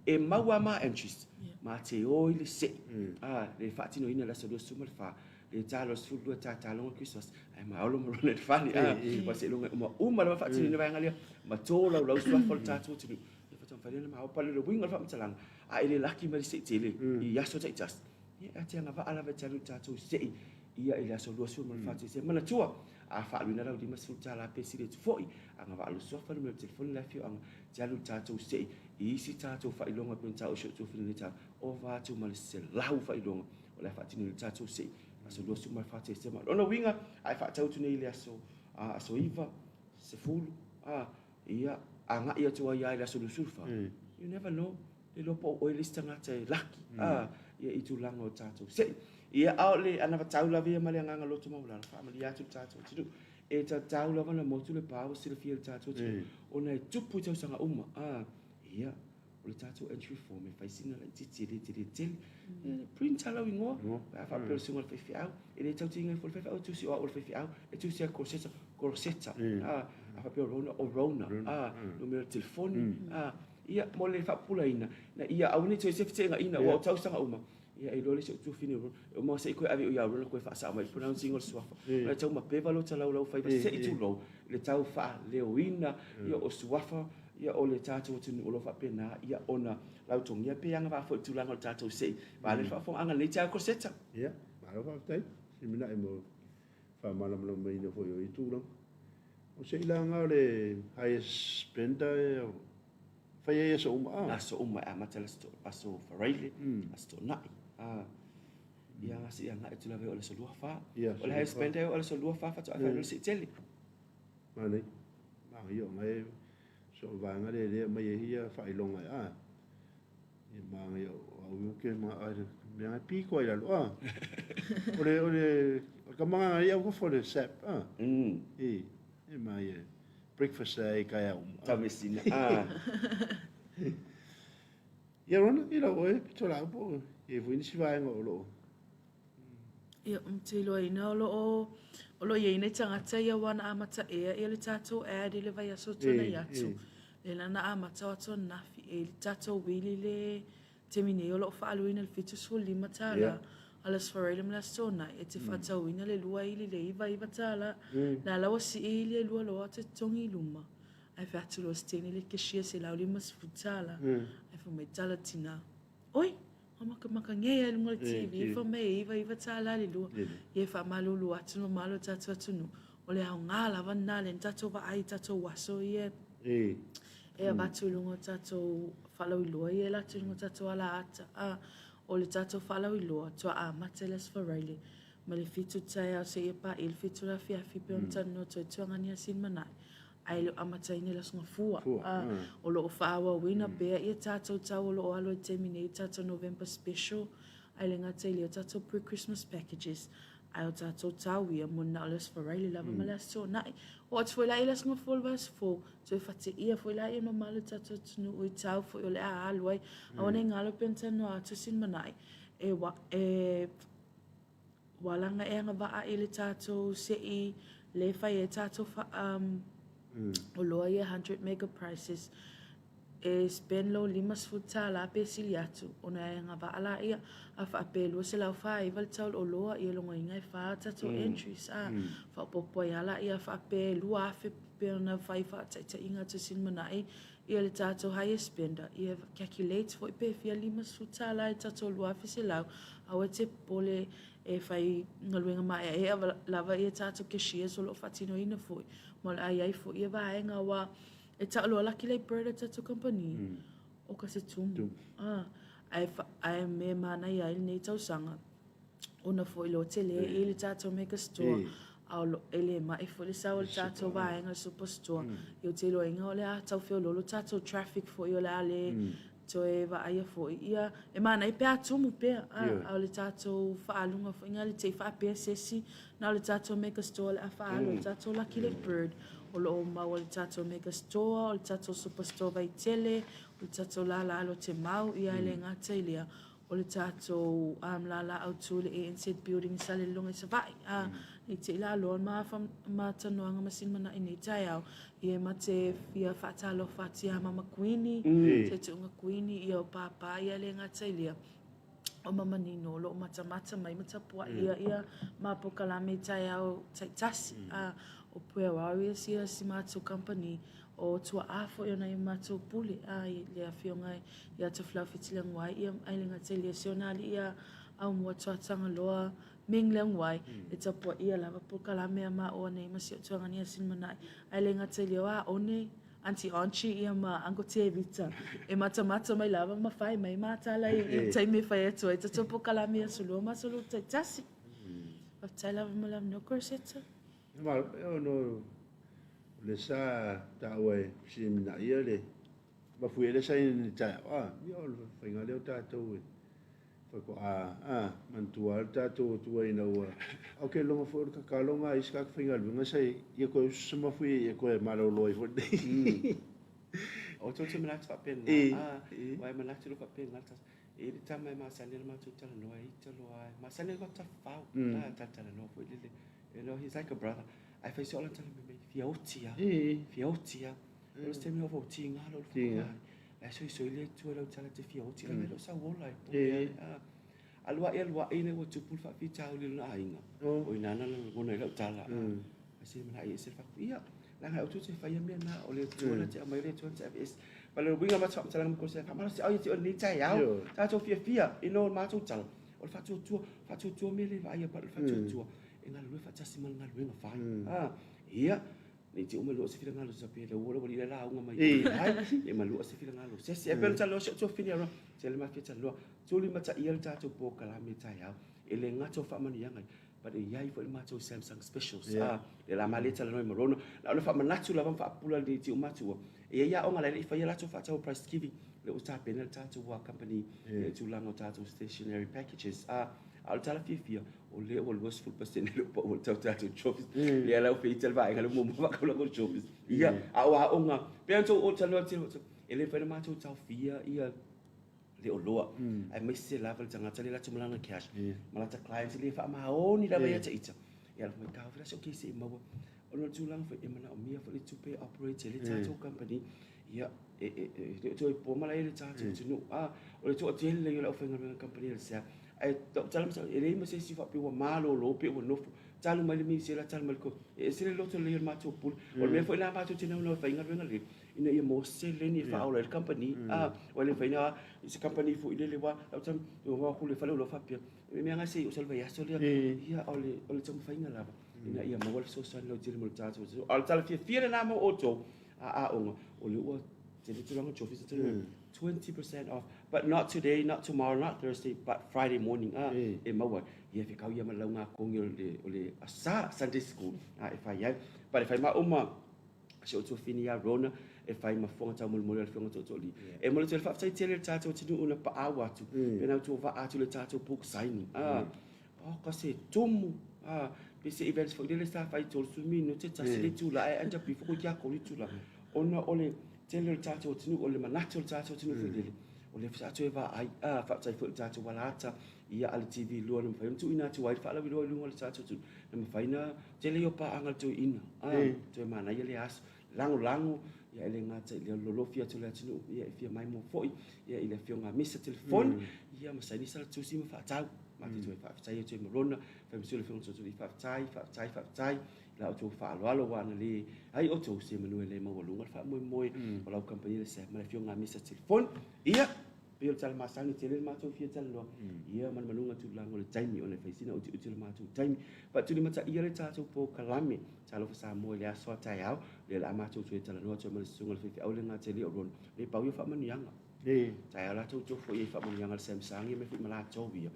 E mau a ma entries, ma te o i le se'i, a, le faatinoina i le aso 24, le talo 12 tataloga Christmas, ae ma olo ma Rona i le fale, a, ua seiloga e uma uma lava faatinoina vaega lea, ma tolaulau suafa o le tatou atunuu. Ia faatoa mafai lea ona maopo le uiga o le faamatalaga, a e le laki mai le se'i tele i aso taitasi, ia e te agavaa lava e te alu i le tatou se'i ia i le aso 24 Tesema. Manatua, a faaaluina lau $50 pe sili atu foi, agavaa lou suafa, numera telefoni le afioaga, te alu i le tatou se'i i isi tatou faailoga e pei ona taua e si ou tuafafine i lenei taeao, ova atu ma le 100 faailoga o le a faatino i le tatou se'i aso 24 Tesema. O lona uiga, a e faatau atu nei i le aso, aso 9, 10, a, ia, agai atu ai lava i le aso 24, you never know, le iloa po o oe le isi tagata e laki, a, ia i tulaga o tatou se'i. Ia, a o le anavatau lava ia ma le agaga loto maualalo, faamalie atu le tatou atunuu. E tatau lava ona motu le pa ua silafia e le tatou atunuu, ona e tupu i tausaga uma. A, ia, o le tatou entry form e fai sina laitiiti e le tele tele. E print lava lau igoa, pe a faapea o le susuga i le faifeau, e le tautiga ifo le faifeau e tusi o au o le faifeau, e tusi lava Corseta, Corseta. A, a faapea o Rona, o Rona. A, numera telefoni, a, ia, mo le faapupulaina, ina ia aua ne i toe se feteenaiga, aua o tausaga uma, Ia e iloa le isi o tuafafine o Rona. E uma se i koe ave i ia Rona koe faasao mai pronouncing o le suafa. Ona e tau mapeva lo talaulau faiva se i tulou i le tau faaleoina ia o suafa ia o le tatou atunuu o lo o faapena ia ona lautogia pe agavaa foi i le tulaga o le tatou se i vale le faafofogaaga lenei taeao Koseta. Ia, malo faafetai. Simina'i mo faamalamalamaina foi o ia tulaga. O se ilaga o le highest spender e fai ai aso uma a? Aso uma e amata i le aso Faraile, aso Toonai. Ia se i agai atu lava e oo i le aso 24. O le highest spender e oo i le aso 24 faatoa fai loa le seitele. Manaia. Manaia o ngai so o vaega lea lea aumai ai ia faailoga a. Ia manaia o au ia ke ma ai mea ngai piko ai lalo a. O le o le o le kamaga ngai au fo le sap a. E e manaia breakfast ai kai au. Tamesina a. Ia Rona, i lau oe pito lau po e foi nisi vaega o loo. Ia, ou te iloaina o lo o, o lo o i ai nai tagata ia ua na amata ea ia le tatou ad i le vaiaso tuanai atu. Lea la na amata o atu ananafi e i le tatou wili le taimi nei o lo o faaaluina i le $75 a le Aso Faraile ma le Aso Toonai e te faatauina le lua ili le $99. La la ua sii ili e lua loa o te totogi i luma. Ae fai atu loa si teine le cashier $150. Ae fai mai tala tina, Oi! Ua makamaka nei ai luga o le TV, fai mai e $99 le lua. Ia e faamalulu atu le mamalu o le tatou atunuu, o le aoga lava lena lea na tatou vaai i tatou aso ia e avatu i luga o tatou faalauiloa ia e alu atu i luga o tatou alaata. A, o le tatou faalauiloa, toa amata i le Aso Faraile mai le 7 taeao seia paia le 7 le afiafi pei ona talanoa atu ai Tuagani Asini Manae. Ae le o amataina i le Aso Gafua. A, o lo o faaauauina pea ia tatou tau o lo o alu ai i le taimi nei, tatou November special, ae le gata i lea o tatou pre-Christmas packages, ae o tatou tau ia mo na o le Aso Faraile lava ma le Aso Toonai. Oo atu foi la i le Aso Gafua o le vaiaso fou, toe fatiaia foi laia mamalu o le tatou atunuu i tau foi o le a alu ai. Aua ne i galo pea ona talanoa atu sina mana'i, e, e, Ua laga e agavaa i le tatou seʻi le fai ai tatou oloa ia 100 mega prices e spend lou $50 pe sili atu ona e agavaa laia a faapea e 249 le tau o le oloa ia logoina e fa tatou entries a faaopoopo ai a laia a faapea e 2000 pe ona fai faataitaiga atu sina mana'i ia le tatou highest spender ia calculate foi pe fia $50 i tatou 2100 aua e te popole e fai galuega maeaea lava ia tatou cashiers o lo o faatinoina foi ma o le a i ai foi ia vaega aua e tau loa Lucky Lake Bird a tatou kamupani o ka se tumu ae ae mea manaia ai lenei tausaga ona foi lo tele i le tatou mega store a o e le maʻi foi le sao o le tatou vaega super store. Ia ou te iloaina o le a tau feoloolo tatou traffic foi o le a le toe vaaia foi. Ia e manaia pe a tumu pea a o le tatou faaaluga foi lena le te i faapea se isi na o le tatou mega store o le a faaalu ai le tatou Lucky Lake Bird o lo o maua i le tatou mega store, o le tatou super store Vaitele, o le tatou lala Lotemau, ia e le gata i lea o le tatou lala autu i le ANZ Building i Salelologa i Savaii. A, nei te i la loa ma ma tanoaga ma sina i nei taeao, ia ma te fia faatalofa atu ia Mama Kuini, te tuunga Kuini, ia o Pāpā ia le gata i lea, o Mama Nino o lo o matamata mai ma tapuai ia ia ma polokalame i taeao taitasi. A, o Puea Warriors ia si matou company O tuaʻa foi o nai o matou pule, a i le afioga ia Tofilau Fitileaguai, ia Ailega Tele si ona alii a Aumua Tuatagaloa Ming Leaguai, e tapuaia lava polokalame a maua nei ma si o Tuagani Asini Mana'i. Ae le gata i lea o Aone, Aunty Onchi ia ma Uncle Tevita, e matamata mai lava ma fai mai matala i le taimi e fai atu ai tatou polokalame i aso lua ma aso lua taitasi. Faafetai lava mo le avanoa Corsetta. Ono o le sa taua e fesiliminaia le mafuie lea sa i ai i le taeao, a, ia o le faiga lea o tatou e faatoa, a, manatua lava le tatou Atua ina ua, a ou te iloga foi o le tatalo lena a isi tagata faigaluega sa i ia toe usu se mafuie ia toe malolo ai foi lenei. O tou te manatu faapena, a, aua e manatu loa faapena le tagata, e i ai le tama e masani ona matou talanoa e ita loa, e masani ona matou tafafao, a, talatalanoa foi lele. You know, he's like a brother. Ai fai se ola tala me mei, fia oti a. Fia oti a. O se taimi o fau tinga lo le Ai soi soi le tua lau tala te fia oti la me lo sa wola e po. Alua e alua e le ua tupu le faafitauli o lona aiga. O ina na lagona ai lau tala. Ai se mana ai se faku ia. Langa o tu te whaia mea nā, o le Atua na te aumai, o le Atua na te ave ese. Ma le uiga ma te faamatalaga ma kose, faamalosi au ia te oe lenei taeao, tatou fiafia, ina o le matou tala, o le faatuatua, faatuatua mea le vaaia pa le faatuatua, e galulue faatasi ma le galuega fai. Ah, ia, ne i te uma lua se finagalo se pe le ua ua le lauga mai ai, e malua se finagalo se se. E pei ona talanoa si ou tuafafine ia Rona, tele mafia talanoa, tuli ma taia le tatou polokalame taeao, e le gata o faamanuiaga ai. But e iai foi le matou Samsung specials. Yeah. Le la ma le talanoa ma Rona. Na ona faamanatu lava ma faapupula lenei tiu matua. E iai aoga la e le i faia latou faatau price giving. Le ua tapena le tatou company i le tulaga o tatou stationary packages. A o le tala fiafia, o lea ua 20% le pau o le tau tatou trophies. Lea la ua feita le vaega lea muamua faakaulaga o trophies. Ia, a o aoga, pei ona tou talanoa tele, e le mafai ona matou taofia ia le oloa, aemaise lava le tagata lea latou malaga cash, ma lata clients le faamaoni lava ia te ita. Ia, mai taofi la se okay se i maua. Ona o le tulaga foi e manaomia foi le tupe e operate ai le tatou company, ia, e le o toe po malae le tatou atunuu. A, o le toatele ia o le aufaigaluega kamupani a le SEA. Ae lau tala masalo, e leai ma se isi faapea ua malolo pe ua nofo, talu mai le misela, talu mai le Covid. E ese le loto lelei o le matou pule. O le mea foi lena matou te naunau e fai galuega lelei, ina ia maua se seleni e faaola ai le kamupani. A, aua e le mafai ona i se kamupani foi lele, aua lau tala, ua o atu i le faleoloa faapea, e mea lava se i oo i se vaiaso lea. Ia, o le taumafaiga lava ina ia maua le fesoasoani lautele mo le tatou atunuu. A o le tala fiafia lena mo outou a aoga, o lea ua tele tulaga trophies a tele 20% off, but not today, not tomorrow, not Thursday, but Friday morning, a e maua ai. Ia fekau ia ma le lauga kogi o le asa Sunday school a e fai ai. But e fai ma uma si o tuafini ia Rona e fai ma fofoga taumolimoli o le Afioga Tootooalii. E momoli atu ai le faafetai tele i le tatou atunuu na paau atu, pena ua vaa atu le tatou book signing. Ah, oh, ka se tumu. Ah, pe se events foi lele sa fai 30 minute, tasi le itula, ae end up before koe kia kolu itula. Ona o le tele o le tatou atunuu, o le manatu o le tatou atunuu foi lele, o lea sa toe vaai, ah, faafetai foi i le tatou alata, ia a le TV lua na mafai ona tuuina atu ai le faalauiloa i luga o le tatou atunuu, na mafai ona tele ia o paaga a le toeaina, ah, toe manaia le aso, lagolago, ia e le gata i le lolofi atu o le atunuu, ia e fia maimoa foi, ia i le afioga a Misa telefoni, ia ma saini sala tusi ma faatau. Matou toe faafetai atu ai ma Rona, fai ma sui o le afioga Tootooalii, faafetai, faafetai, faafetai, i la outou faaaloalo aua na le ai outou se manu e le maualuga le faamoemoe o lau kamupani le SAP ma le afioga a Misa telefoni. Ia, pei o le tala masani tele le matou fia talanoa, ia ma le manuga tulaga o le taimi ona e fai sina utiuti o le matou taimi. Faatulimataia le tatou polokalame Talofa Samoa i le aso a taeao, lea o le a matou toe talanoa atu ai ma le susuga i le faifeau le gatele o Rona. Le pau ia o faamanuiaga. Taeao latou tofo i ai faamanuiaga a le Samsung ia mea foi ma latou ia.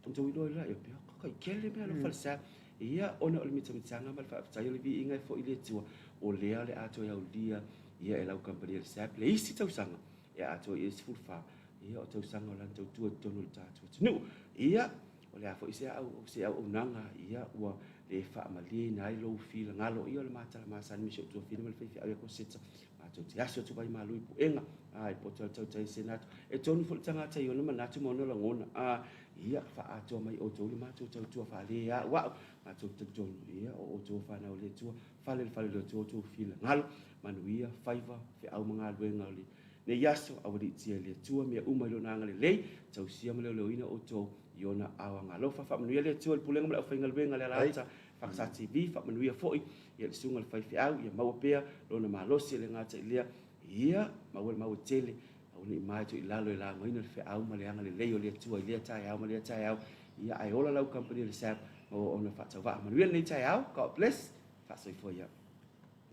Outou iloa ai la ia pea kai kele mea alofa le Sam. Ia ona o le mitamitaga ma le faafetai o le viiga e foi i le Atua, o lea o le a toe aulia ia e lau kamupani a le SAP le isi tausaga e atoa i ai le 14 ia o tausaga o lana tautua i totonu o le tatou atunuu. Ia, o le a foi se au se auaunaga ia ua le faamalieina ai lou finagalo ia o le matala masani ma si ou tuafine ma le faifeau ia Koseta matou te aso atu vai malu i puega a i poto le tautai se natu e tonu foi le tagata i ona manatu ma ona lagona a ia faaatoa mai outou le matou tautua faale au au matou te talitonu ia o outou fanau le Atua fale le fale le Atua outou finagalo manuia faiva feau ma galuega o le nei aso aualiitia e le Atua mea uma i lona agalelei tausia ma leoleoina outou i ona ao agalofa. Faamanuia le Atua i le pulega ma le aufaigaluega a le Alaata Fakasa TV. Faamanuia foi ia le susuga i le faifeau, ia maua pea lona malosi e le gata i lea, ia maua le maua tele, aua ne i mae atu i lalo e lagoina le feau ma le agalelei o le Atua i lea taeao ma lea taeao. Ia ae ola lau kamupani o le SAP ma ona faatauvaa. Manuia lenei taeao. God bless. Faasoifua ia.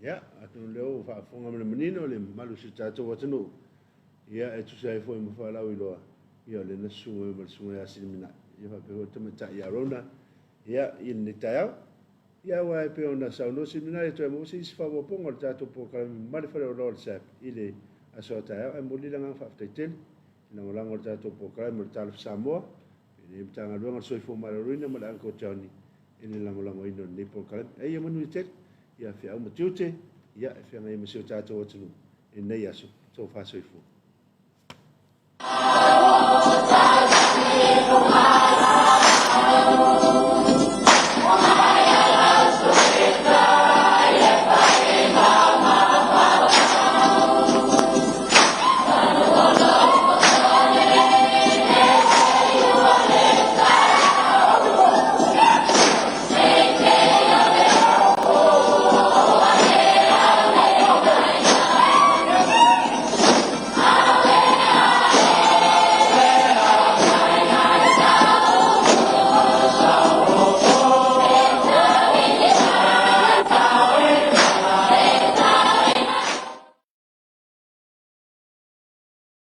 Ia, atonu lea ua faafofoga ma le manino le mamalu o si o tatou atunuu, ia, e tusa ai foi ma faalauiloa, ia, o lea na susu mai ma le Susuga ia Siliminai, ia faapea foi le Tamaitai ia Rona, ia, i lenei taeao. Ia, aua e pei ona saunoa Siliminai, e toe maua se isi faaopoopoga o le tatou polokalame ma le faleoloa o le SAP i le aso a taeao. Ae momoli le agaga faafetai tele i le lagolago o le tatou polokalame o le Talofa Samoa, penei Matagaluega o le Soifua Maloloina ma le Uncle Johnny i le lagolagoina o lenei polokalame. Ae ia manuia tele, ia feau ma tiute, ia e feagai ai ma si o tatou atunuu i lenei aso. Tofa soifua.